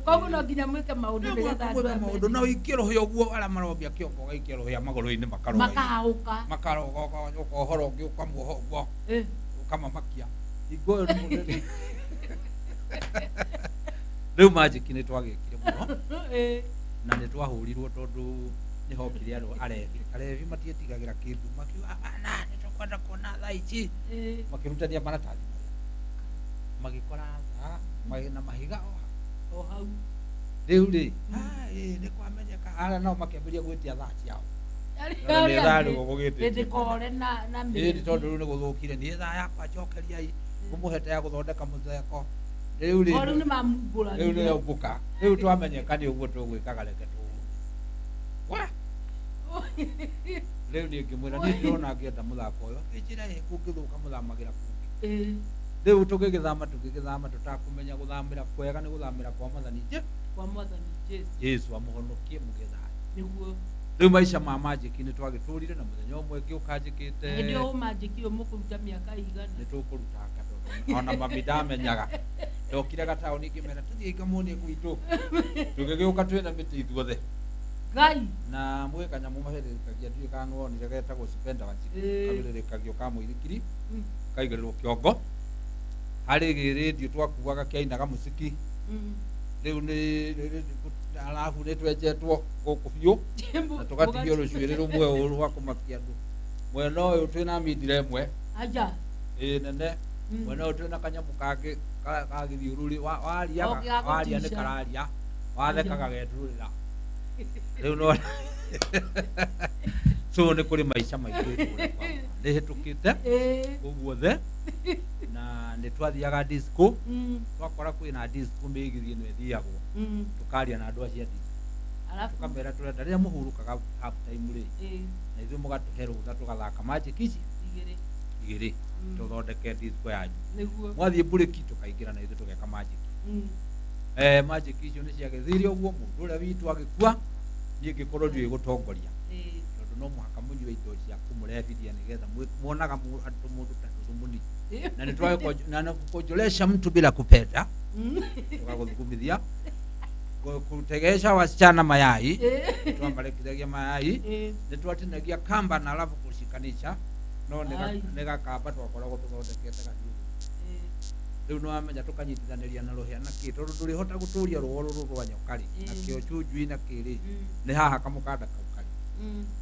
Koguo no nginya mwĩke maũndũ nĩgetha andũ Mwĩka maũndũ no ũikie rũhĩa ũguo, arĩa marombia kĩongo, ũgaikia rũhĩa magũrũ-inĩ, makaroga. Makahũka. Makaroga, ũkohora ũngĩ, ũkamuoha ũguo, ũkamamakia. Hingo ĩyo rĩu magic nĩ twagĩkire mũno, na nĩ twahũrirwo tondũ nĩ hokire andũ arebi. Arebi matietigagĩra kĩndũ, makiuga hapana, nĩ tũkwenda kuona thaa ici. Makĩrutania maratathi marĩa, magĩkora thaa na mahiga o hau. O hau. Rĩu rĩ, nĩ kwamenyeka, arĩa nao makĩambĩrĩria gwĩtia thaa ciao. Nĩ thaa rĩu ũgũgĩtĩtie. Ndĩkore na Ĩĩ, tondũ rĩu nĩ gũthũkire, niĩ thaa yakwa njokeriai, ngũmũhete ya gũthondeka mũtheko. Rĩu rĩ, O rĩu nĩ mamumbũra. Rĩu nĩ yaũmbũka. Rĩu twamenyeka nĩ ũguo tũgwĩkaga, reke tũ wa rĩu niĩ ngĩmwĩra, niĩ ndĩrona ngĩenda mũthako ũyũ, akĩnjĩra ĩ, kũngĩthũka mũthamagĩra kũngĩ. Rĩu tũgĩgĩthama tũtakũmenya gũthamĩra kwega nĩ gũthamĩra kwa Mwathani Je Kwa Mwathani Jesu. Jesu amũhonokie mũgĩe thayũ. Nĩguo. Rĩu maica ma magic nĩ twagĩtũrire, na mũthenya ũmwe ngĩũka njĩkĩte. Hĩndĩ ĩyo magic ĩyo mũkũruta mĩaka igana? Nĩ tũkũrutanga, tondũ ona mami ndamenyaga. Ndokire gataũni ngĩmera tũthiĩ ngamuonie gwitũ, tũgĩgĩũka twĩna mĩtĩ ithuothe. Ngai. Na mwĩ kanyamũ mahĩrĩrĩkagia, ndiũĩ kana nĩwonire, getagwo spenda wanjikũ. Kahĩrĩrĩkagio ka mũithikiri, kaigĩrĩrwo kĩongo harĩ gĩrĩndio twakuaga kĩainaga mũciki. Rĩu nĩ arabu nĩ twenjetwo gũkũ biũ na tũgatigio rũcuĩrĩ rũmwe ũũ rwa kũmakia andũ. Mwena ũyũ twĩna mindira ĩmwe Aya. ĩ nene, mwena ũyũ twĩna kanyamũ kangĩ ka gĩthiũrũrĩ, waria O, gĩa waria nĩ gũtica. kararia, watheka gageturĩra. Rĩu no so nĩ kũrĩ maica maingĩ kũrĩa kwakwa nĩ hĩtũkĩte kũu guothe, na nĩ twathiaga disco. Twakora kwĩna disco mĩgithi ĩno ĩthiagwo, tũkaria na andũ acio a disco. Alafu tũkamera tũrenda rĩrĩa mũhurũkaga half time rĩ, na ithuĩ mũgatũhe rũtha tũgathaka magic ici igĩrĩ. Igĩrĩ, tũthondeke disco yanyu. Nĩguo. Mwathiĩ mburĩki, tũkaingĩra na ithuĩ tũgeka magic. Magic icio nĩ ciagĩthire ũguo. Mũndũ ũrĩa witũ agĩkua, niĩ ngĩkorwo ndiũĩ gũtongoria, tondũ no mũhaka mũnyue indo cia kũmũrebithia nĩgetha muonaga andũ mũndũ ta thumuni, na nĩ na nĩ kukonjolesha mtu bila kupenda, tũkagũthugumithia, kutegesha wasichana mayai, twamarekithagia mayai, nĩ twatinagia kamba na alafu kushikanisha, no nĩ Ai. nĩ gakamba twakoragwo tũthondekete gathiũrũrũ. Rĩu nĩ wamenya tũkanyitithanĩria na rũhĩa na kĩ, tondũ ndũrĩhota gũtũria rũo rũrũ rwa nyoka rĩ, nakĩo chunjui na kĩrĩ nĩ haha kamũkanda kau karĩ,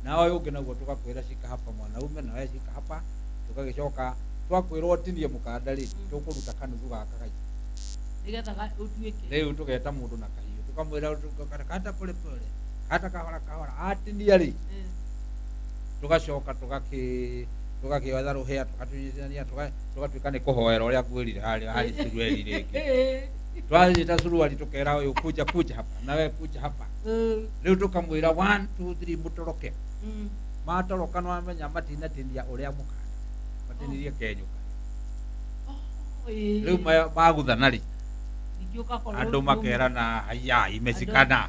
na ũyũ ũngĩ naguo tũgakwĩra shika hapa mwanaume, na we shika hapa, tũgagĩcoka Twakwĩrwo ũtinie mũkanda rĩ, tũkũruta kanuthu gaka gaitũ. Nĩgetha ũtuĩke. Rĩu tũgeta mũndũ na kahiũ, tũkamwĩra kata pole pole, kata kahora kahora, atinia rĩ, tũgacoka tũgakĩetha rũhĩa, tũgatunyithania, tũgatuĩka nĩ kũhoera ũrĩa ngwĩrire harĩa harĩ suruali rĩngĩ. Twanyita suruali tũkera ũyũ kuja kuja hapa, nawe kuja hapa. Rĩu tũkamwĩra 1 2 3 mũtoroke. Matoroka nĩwamenya matinatinia ũrĩa mũkanda, matinirie kenyũka. Rĩu maguthana rĩ, andũ makerana haya imeshikana,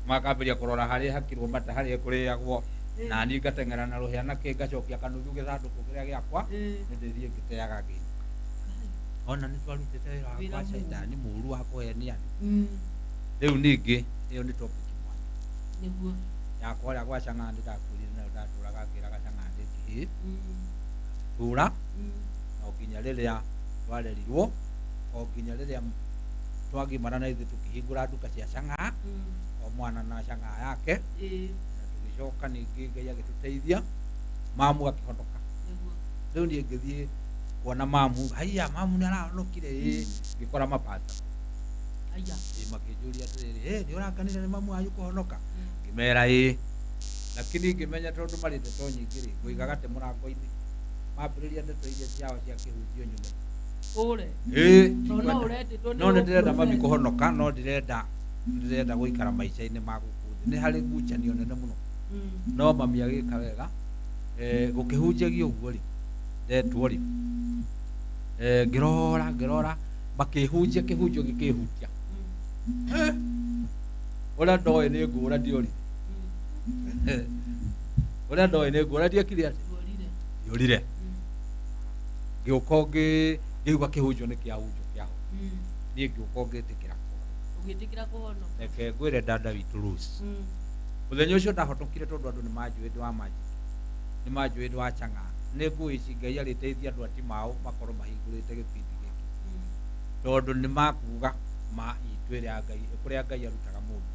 makambĩrĩria kũrora harĩa hakirwo mata harĩa kũrĩagwo, na niĩ ngateng'era na rũhĩa na kĩ ngacokia kanuthu gĩthandũkũ kĩrĩa gĩakwa, nĩndĩthiĩ ngĩteaga ngĩinũka. Ona nĩtwarutĩte wĩra wakwa caitani mũru wa kũhenia andũ. Rĩu ningĩ ĩyo nĩ topic mwanya. Nĩguo. Yakwa ũrĩa gwa Chang'andĩ ndakwĩrire nayo ndatũraga ngĩraga Chang'andĩ ngĩhĩ. Tũra o nginya rĩrĩa twarerirwo, o nginya rĩrĩa twagimara na ithuĩ tũkĩhingũra nduka cia Chang'aa, o mwana na Chang'aa yake, na tũgĩcoka ningĩ Ngai agĩtũteithia, mamu akĩhonoka. Rĩu niĩ ngĩthiĩ kuona mamu, haiya mamu nĩ arahonokire, ĩĩ, ngĩkora mapasta. Ĩĩ, makĩnjũria atĩrĩrĩ, nĩ ũrakenire nĩ mamu wanyu kũhonoka? Ngĩmera ĩĩ. Lakini ngĩmenya tondũ marĩ ndeto nyingĩ rĩ, ngũiga gatĩ mũrango-inĩ. Mambĩrĩria ndeto iria ciao cia kĩhunjio nyume. Ũre. Ĩĩ. No no nĩ ndĩrenda mami kũhonoka, no ndĩrenda gũikara maica-inĩ ma gũkũ thĩ. Nĩ harĩ ngucanio nene mũno. No mami agĩka wega, gũkĩhunjagio ũguo rĩ, ndetwo rĩ, ngĩrora makĩhunjia kĩhunjio gĩkĩhutia. Ũrĩa ndoĩ nĩ ngũra ndiorire. Ũrĩa ndoĩ nĩ ngũra ndiekire atĩa? Ndiorire. Ngĩũka ngĩigua kĩhunjio nĩ kĩahunjio kĩaho. Niĩ ngĩũka ngĩtĩkĩra kũhonoka. Ũgĩtĩkĩra kũhonoka. Reke ngwĩre dada witũ Rose. Mũthenya ũcio ndahotokire tondũ andũ nĩmanjũĩ ndĩ wa magic, nĩmanjũĩ ndĩ wa Chang'aa. Nĩ ngũĩci Ngai arĩteithia andũ a Timau makorwo mahingũrĩte gĩbindi gĩkĩ. Tondũ nĩmakuga ma itũ ĩrĩa Ngai, kũrĩa Ngai arutaga mũndũ.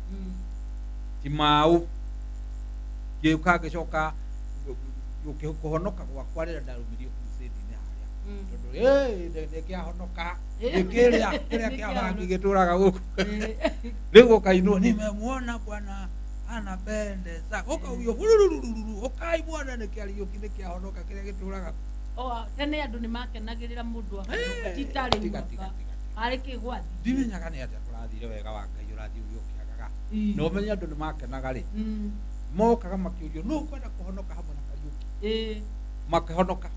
Timau ngĩũka ngĩcoka kũhonoka gwakwa rĩrĩa ndarumirio crusade-inĩ harĩa. Tondũ nĩkĩahonoka, nĩkĩrĩa kĩrĩa kĩa bangi gĩtũraga gũkũ. Rĩu gũkainwo nimemuona Bwana anapendeza, ũkaugio hururururu, ũkai muone nĩ kĩariũki nĩkĩahonoka kĩrĩa gĩtũraga. Tene andũ nĩmakenagĩrĩra mũndũ ahonoka, ti ta rĩu Tiga. Arĩ kĩgwathi. Ndimenyaga nĩ atĩa kũrathire wega wa Ngai ũrathiĩ ũgĩũkĩagaga. Na ũmenye andũ nĩmakenaga rĩ, mokaga makĩũrio nũ ũkwenda kũhonoka hamwe na Kariũki. Makĩhonoka.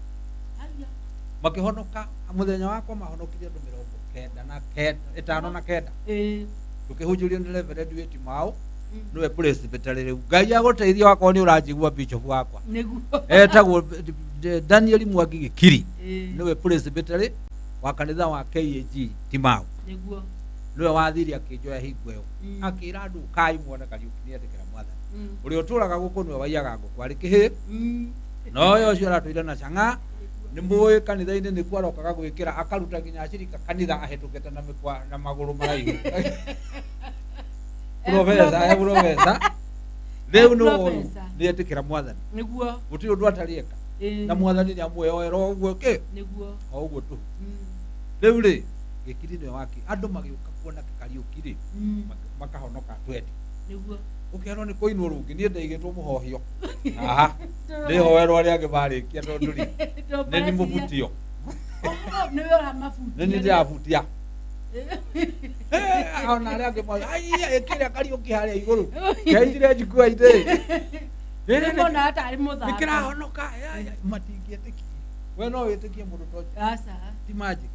Makĩhonoka mũthenya wakwa mahonokirie andũ 99. Tũkĩhunjĩrio nĩ Reverend wĩ Timau, nĩwe presbytery rĩu. Ngai agũteithia wakorwo nĩ ũranjigua bishop wakwa. Nĩguo. Etagwo Daniel Mwangi Gĩkiri, nĩwe presbytery wa kanitha wa KAG Timau. Nĩguo. Nĩwe wathire akĩnjoya hingo ĩyo. Akĩra andũ kai muone Kariũki nĩetĩkĩra Mwathani. Ũrĩa ũtũraga gũkũ nĩwe waiyaga ngũkũ arĩ kĩhĩ. No ũyũ ũcio aratũire na Chang'aa, nĩ mũĩ kanitha-inĩ nĩkuo arokaga gwĩkĩra, akaruta nginya acirika kanitha ahĩtũkĩte na mĩkwa na magũrũ maraihu. Profesa. Rĩu nĩ ũyũ nĩetĩkĩra Mwathani. Nĩguo. Gũtirĩ ũndũ atarĩeka. Na Mwathani nĩamwĩyoera o ũguo kĩ? Nĩguo. O ũguo tu. Rĩu rĩ, Gĩkiri nĩwe waki. Andũ magĩũka kuona Kariũki rĩ, makahonoka 20. Nĩguo. Ũkerwo nĩ kũinwo rũngĩ, niĩ ndaigĩtwo mũhohio. Haha. Ndĩhoerwo arĩa angĩ marĩkia tondũ rĩ, nĩ ni mũbutio. Nĩwe ũramabutia. Nĩ niĩ ndĩrabutia. Ona arĩa angĩ moiga, aiya, ĩkĩrĩa Kariũki harĩa igũrũ. Kĩhaicire njukua-inĩ. Nĩmona tarĩ mũthako. Nĩkĩrahonoka, matingĩtĩkia. We no wĩtĩkie mũndũ ta ũcio. Aca. Ti magic,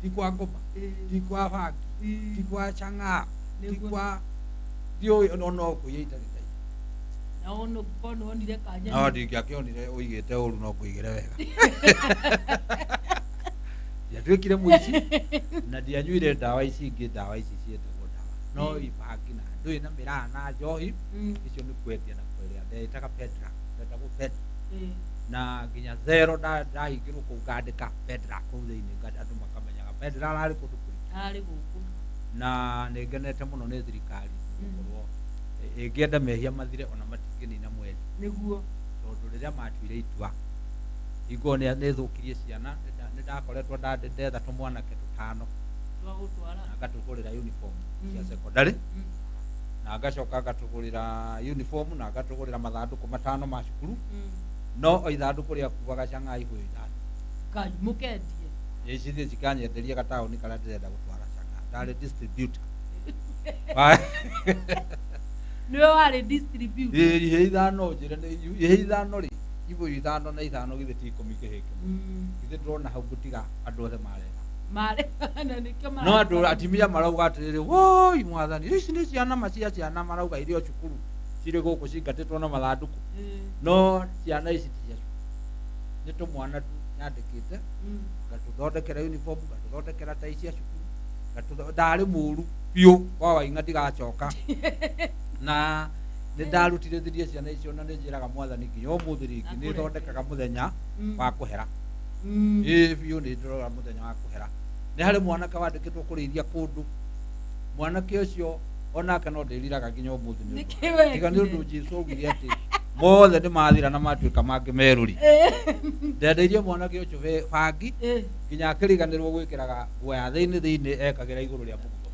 ti kwa ngoma, ti kwa bangi, ti kwa Chang'aa, ti kwa ndiũĩ no no kũiya itarĩ ndaiya. Na ono ũngĩkorwo nĩwonire kanya. No ndingĩakĩonire ũigĩte ũru no ngũigĩre wega. Ndiatuĩkire mũici na ndianyuire ndawa ici ingĩ, ndawa ici ciĩtagwo ndawa. No ibangi na ndũĩ na mĩraa na njohi, icio nĩ kwendia na kwendia. Ndetaga pedra, ndetagwo pedra. Na nginya zero ndahingĩrwo kũu ngandĩka pedra kũu thĩinĩ, andũ makamenyaga pedra ararĩ kũndũ kũingĩ. Ararĩ gũkũ. Na nĩngenete mũno nĩ thirikari gũkorwo ĩngĩenda mehia mathire ona matingĩnina mweri. Nĩguo. Tondũ rĩrĩa matuire itua Hingo nĩ thũkirie ciana. Nĩ ndakoretwo ndetha tũmwanake tũtano Twa gũtwara. na ngatũgũrĩra uniform cia secondary, na ngacoka ngatũgũrĩra uniform na ngatũgũrĩra mathandũkũ 5 ma cukuru, no o ithandũkũ rĩakuaga chang'aa ibũyũ 5. Ngai, mũkendie. Icithiĩ cikanyenderia gataũni karĩa ndĩrenda gũtwara chang'aa. Ndarĩ distributor. Nĩwe warĩ distributor? Ĩ, ihe 5, njĩre nĩ ihe 5 rĩ, ibũyũ 5 na 5 githĩ ti 10 kĩhĩ kĩmwe? Githĩ ndĩrona hau ngũtiga andũ othe marega? Marĩ na nĩkĩo No andũ atimia marauga atĩrĩrĩ, woi mwathani, ici nĩ ciana ma cia ciana marauga irĩ o cukuru cirĩ gũkũ cingatĩtwo na mathandũkũ. No ciana ici ti cia cukuru, nĩ tũmwana tu nyandĩkĩte, ngatũthondekera uniform, ngatũthondekera tai cia cukuru. Ndarĩ mũru biũ kwa Waing'a, ndigacoka na nĩ ndarutithirie ciana icio, na nĩ njĩraga mwathani nginya ũmũthĩ rĩngĩ nĩ Akũrekere. thondekaga mũthenya wa kũhera. Ĩĩ biũ, nĩ ndĩrora mũthenya wa kũhera. Nĩ harĩ mwanake wandĩkĩtwo kũrĩithia kũndũ. Mwanake ũcio onake no ndĩriraga nginya ũmũthĩ nĩ ũndũ Nĩkĩ wake. Tiga nĩ wekire? ũndũ Jesũ augire atĩ mothe nĩ mathira na matuĩka mangĩ merũri. Ndendeirie mwanake ũcio bangi nginya akĩriganĩrwo gwĩkĩraga nguo ya thĩinĩ, thĩinĩ ekagĩra igũrũ rĩa mũguo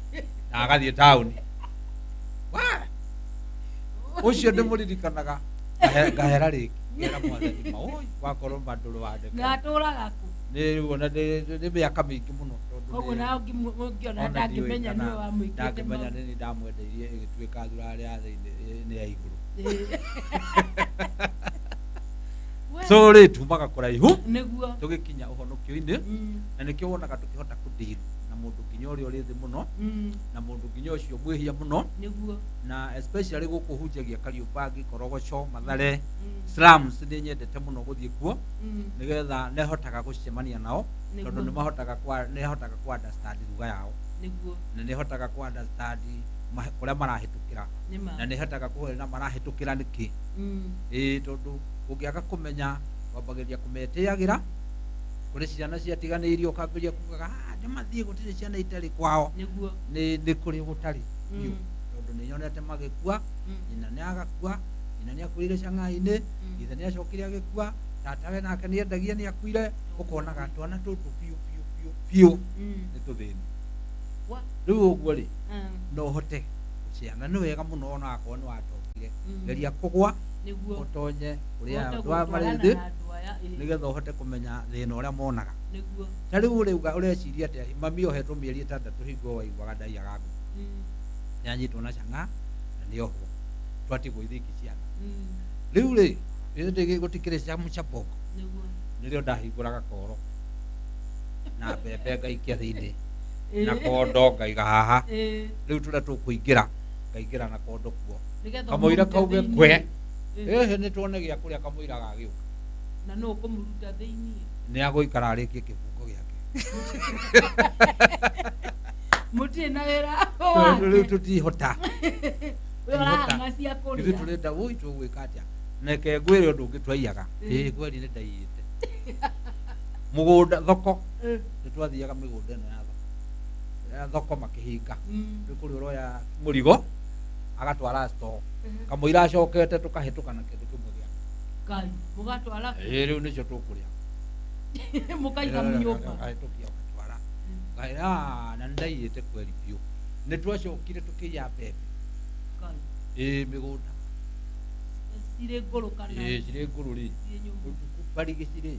na agathiĩ taũni. Wah! Ũcio ndĩmũririkanaga, ngahera rĩngĩ ngera mwathani maũi wakorwo mandũrũ wandekera. Na atũraga kũ? Nĩ rĩu ona nĩ mĩaka mĩingĩ mũno tondũ Koguo na ũngĩona ona ndiũĩ ndangĩmenya kana nĩwe wamwĩkĩte ndangĩmenya. Maũndũ. Nĩ niĩ ndamwendeirie ĩgĩtuĩka thurarĩ ya thĩinĩ nĩ ya igũrũ. So rĩ, tumaga kũraihu Nĩguo. tũgĩkinya ũhonokio-inĩ, na nĩkĩo wonaga tũkĩhota kũdeal na mũndũ nginya ũrĩa ũrĩ thĩ mũno, na mũndũ nginya ũcio mwĩhia mũno, na especially gũkũ hunjagia Kariũmbangi, Korogoco, Mathare, slums. Nĩ nyendete mũno gũthiĩ kuo nĩgetha nĩhotaga gũcemania nao, tondũ nĩhotaga ku understand lugha yao, na nĩhotaga ku understand kũrĩa marahĩtũkĩra, Nĩma. Na nĩhotaga kũhũrĩra marahĩtũkĩra nĩkĩ. Ĩĩ, tondũ ũngĩaga kũmenya wambagĩrĩria kũmetĩagĩra. Kũrĩ ciana ciatiganĩirio, ũkambĩrĩria kugaga, "Ah, nĩ mathiĩ, gũtirĩ ciana itarĩ kwao." Nĩ kũrĩ gũtarĩ biũ, tondũ nĩ nyonete magĩkua. Nyina nĩ agakua, nyina nĩ akuĩrĩire cang'ai-inĩ, ithe nĩ acokire agĩkua, tatawe nake nĩ endagia nĩ akuire. Ũkonaga twana tũtũ biũ biũ biũ biũ nĩ tũthĩni. Rĩu ũguo rĩ, no ũhote ciana nĩ wega mũno, ona akorwo nĩ watongire, geria kũgwa ũtonye kũrĩa Ũhote andũ aya marĩ gũtwarana thĩ, na andũ aya, ĩĩ. Nĩgetha ũhote kũmenya thĩna ũrĩa monaga. Ta rĩu ũrauga ũreciria atĩa mami ohetwo mĩeri 6 hingo waiguaga ndaiyaga ngũkũ? Nĩ anyitwo na chang'aa na nĩ ohwo, twatigwo ithuĩ ciana. Rĩu rĩ, githĩ gũtikĩrĩ camu bongo? Nĩrĩo ndahingũraga koro na mbembe ngaikia thĩinĩ na kondo ngaiga haha. Rĩu tũrĩa tũkũingĩra, ngaingĩra na kondo kuo Nĩgetha kamũira ũmũrute kauge thĩinĩ. kwe. Ĩhĩ, nĩ tuone gĩa kũrĩa kamũira gagĩũka. Na nũ ũkũmũruta thĩinĩ? Nĩ agũikara arĩkie kĩbungo gĩake. Mũtirĩ na wĩra Tondũ rĩu wake. Tũtihota. We ũrahang'a cia Ithuĩ kũrĩa. tũrenda wũi, tũgwĩka atĩa? Reke ngwĩre ũndũ ũngĩ twaiyaga. Ĩĩ kweri nĩ ndaiyĩte mũgũnda thoko. Nĩ twathiaga mĩgũnda ĩno ya thoko, ya thoko makĩhinga. Rĩu kũrĩ ũroya mũrigo agatwara store, kamũira acokete tũkahĩtũka na kĩndũ kĩmwe gĩake. Ngai, mũgatwara kũ? Ĩĩ, rĩu nĩcio tũkũrĩa. Mũkaiga nyũmba? Ũkahĩtũkia ũgatwara. Ngaĩra, na nĩ ndaiyĩte kweri biũ. Nĩ twacokire tũkĩiya mbembe. Ngai. Ĩĩ, mĩgũnda. Cirĩ ngũrũ kana? Ĩĩ, cirĩ ngũrũ rĩ. Cirĩ nyũmũ? Ũtukũ barigĩci rĩ,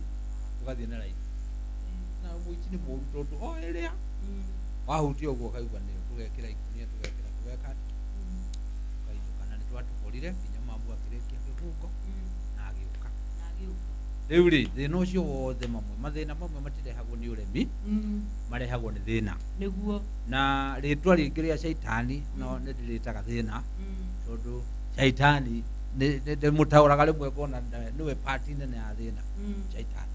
tũgathiĩ na raithi, na mũici nĩ mũru tondũ o ĩrĩa wahutia ũguo ũkaigua nĩyo. Tũgekĩra ikũnia, tũgekĩra, tũgeka atĩa, tũkainũka. Na nĩ twatũborire nginya mamu akĩrĩkia kĩbungo na agĩũka. Na agĩũka. Rĩu rĩ, thĩna ũcio wothe, mamwe mathĩna mamwe matirehagwo nĩ ũremi, marehagwo nĩ thĩna. Na rĩtwa rĩngĩ rĩa caitani no nĩ ndĩrĩtaga thĩna, tondũ caitani ndĩmũtaũraga rĩmwe ngona nĩwe pati nene ya thĩna, caitani.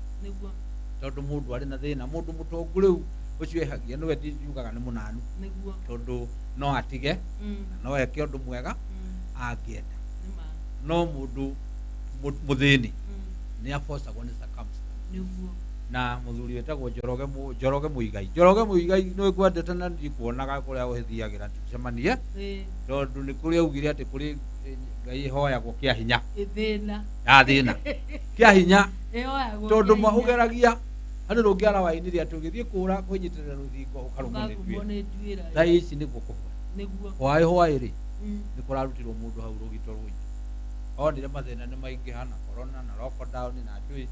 Tondũ mũndũ arĩ na thĩna, mũndũ mũtongu rĩu ũcio ehagia nĩwe ndiugaga nĩ mũnanu, tondũ no atige na no eke ũndũ mwega angĩenda. No mũndũ mũthĩni nĩ abocagwo nĩ circumstance. Na mũthuri wĩtagwo Njoroge Njoroge Mũigai, Njoroge Mũigai, nĩ ngwendete na ndikuonaga kũrĩa ũthiagĩra tũcemanie, tondũ nĩ kũrĩ augire atĩ kũrĩ Ngai ĩhoyagwo kĩa hinya. Thĩna. Ya thĩna kĩa hinya. Ĩyoyagwo Tondũ kĩa ma hinya. Ũgeragia harĩ rũngĩ arawainire atĩ ũgĩthiĩ kũra kwĩnyitĩrĩra rũthingo ũkarũmwo nĩ Ũkagumwo nduĩra. Nĩ nduĩra. Thaa ici nĩguo kũhwa hwaĩ hwaĩ rĩ, nĩ kũrarutirwo mũndũ hau rũgito rũingĩ, onire mathĩna nĩ maingĩha na corona na lockdown na ndũĩ,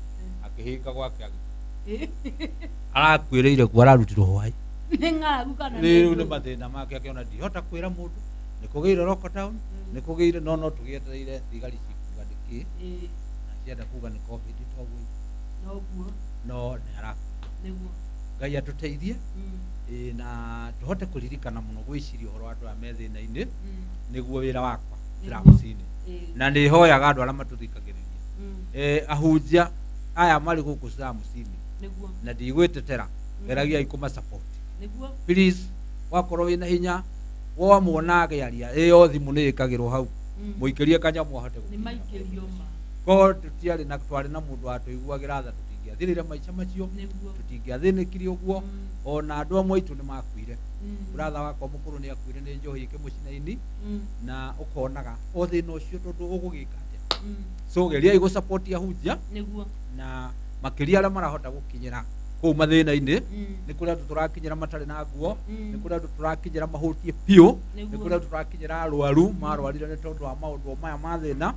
akĩhinga gwake arakuĩrĩire kuo, ararutirwo hwaĩ. Nĩ ng'aragu kana nĩ Rĩu nĩ ndũĩ? Mathĩna make akĩona ndihota kwĩra mũndũ nĩ kũgĩire lockdown, nĩ kũgĩire, no tũgĩetereire thigari cikuga nĩkĩ, na cienda kuga nĩ COVID toguo. Noguo. No nĩ arakuire. Ngai atũteithie. Ĩĩ, na tũhote kũririkana mũno gwĩciria ũhoro wa andũ aya me thĩna-inĩ, nĩguo wĩra wakwa Siramucini, na nĩ hoyaga andũ arĩa matũthikagĩrĩria, ahunjia aya marĩ gũkũ Siramucini, na ndigwĩtetera, geragiai kũma support. Please, wakorwo wĩna hinya, wamwona agĩaria, ĩyo thimũ nĩ ĩkagĩrwo hau, mũikĩrie kanyamũ ahote Nĩ gũkinyĩra. Maikĩrio ma. Korwo tũtiarĩ na twarĩ na mũndũ watũiguagĩra tha, tũtingĩathirire maica macio, tũtingĩathĩnĩkire ũguo. Ona andũ amwe aitũ nĩ makuire. Brother wakwa mũkũrũ nĩ akuire nĩ njohi ĩkĩmũcina-ini, na ũkonaga o thĩna ũcio tondũ ũgũgĩka atĩa? So geriai gũ-support ahunjia, na makĩria arĩa marahota gũkinyĩra kũu mathĩna-inĩ. Nĩ kũrĩ andũ tũrakinyĩra matarĩ na nguo, nĩ kũrĩ andũ tũrakinyĩra mahũtiĩ biũ, nĩ kũrĩ andũ tũrakinyĩra arwaru marwarire nĩ tondũ wa maũndũ o maya ma thĩna.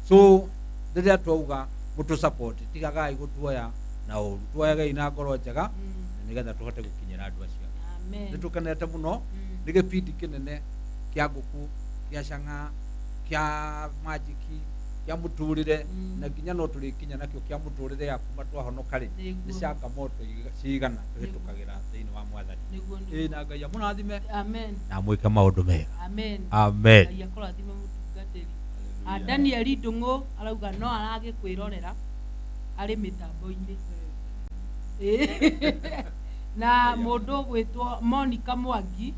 So rĩrĩa twauga mũtũ support, tigagai gũtuoya na ũru, tuoyagei na ngoro njega, na nĩgetha tũhote gũkinyĩra andũ acio angĩ. Amen. Nĩ tũkenete mũno. Nĩ gĩbindi kĩnene kĩa ngũkũ, kĩa cang'a, kĩa majiki, kĩa mũtũrĩre, na nginya no tũrĩkinya nakĩo kĩa mũtũrĩre ya kuma twahonoka rĩ, nĩ changamoto cigana tũhĩtũkagĩra thĩinĩ wa Mwathani. Ĩĩ, na Ngai amũrathime Amen. Na amwĩke maũndũ mega. Amen. Amen. Ngai akũrathime, mũtungatĩri. Ah, Daniel Ndung'u arauga no aragĩkwĩrorera arĩ mĩtambo-inĩ. Ĩĩ. Na mũndũ ũgwĩtwo Monica Mwangi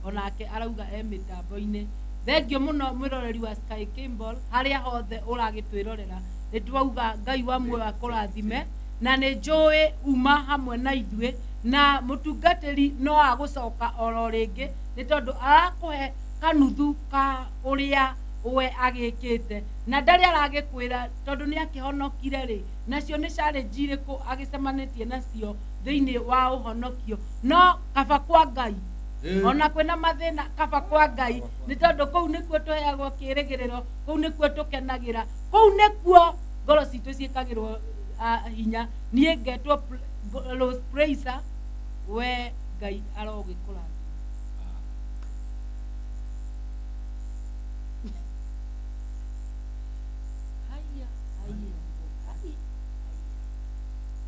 onake arauga e mĩtambo-inĩ. Thengio mũno, mwĩroreri wa Sky Cable harĩa hothe ũragĩtwĩrorera. Nĩ twauga Ngai wa muoyo akũrathime, na nĩ njũĩ uma hamwe na ithuĩ, na mũtungatĩri no agũcoka oro rĩngĩ, nĩ tondũ arakũhe kanuthu ka ũrĩa we agĩkĩte na ndarĩ aragĩkwĩra tondũ nĩ akĩhonokire rĩ, nacio nĩ challenge irĩkũ agĩcemanĩtie nacio thĩinĩ wa ũhonokio. No kaba kwa Ngai, ona kwĩna mathĩna, kaba kwa Ngai, nĩ tondũ kũu nĩkuo tũheagwo kĩrĩgĩrĩro, kũu nĩkuo tũkenagĩra, kũu nĩkuo ngoro citũ ciĩkagĩrwo hinya. Niĩ ngetwo Rose Praiser. We Ngai arogĩkũrathima.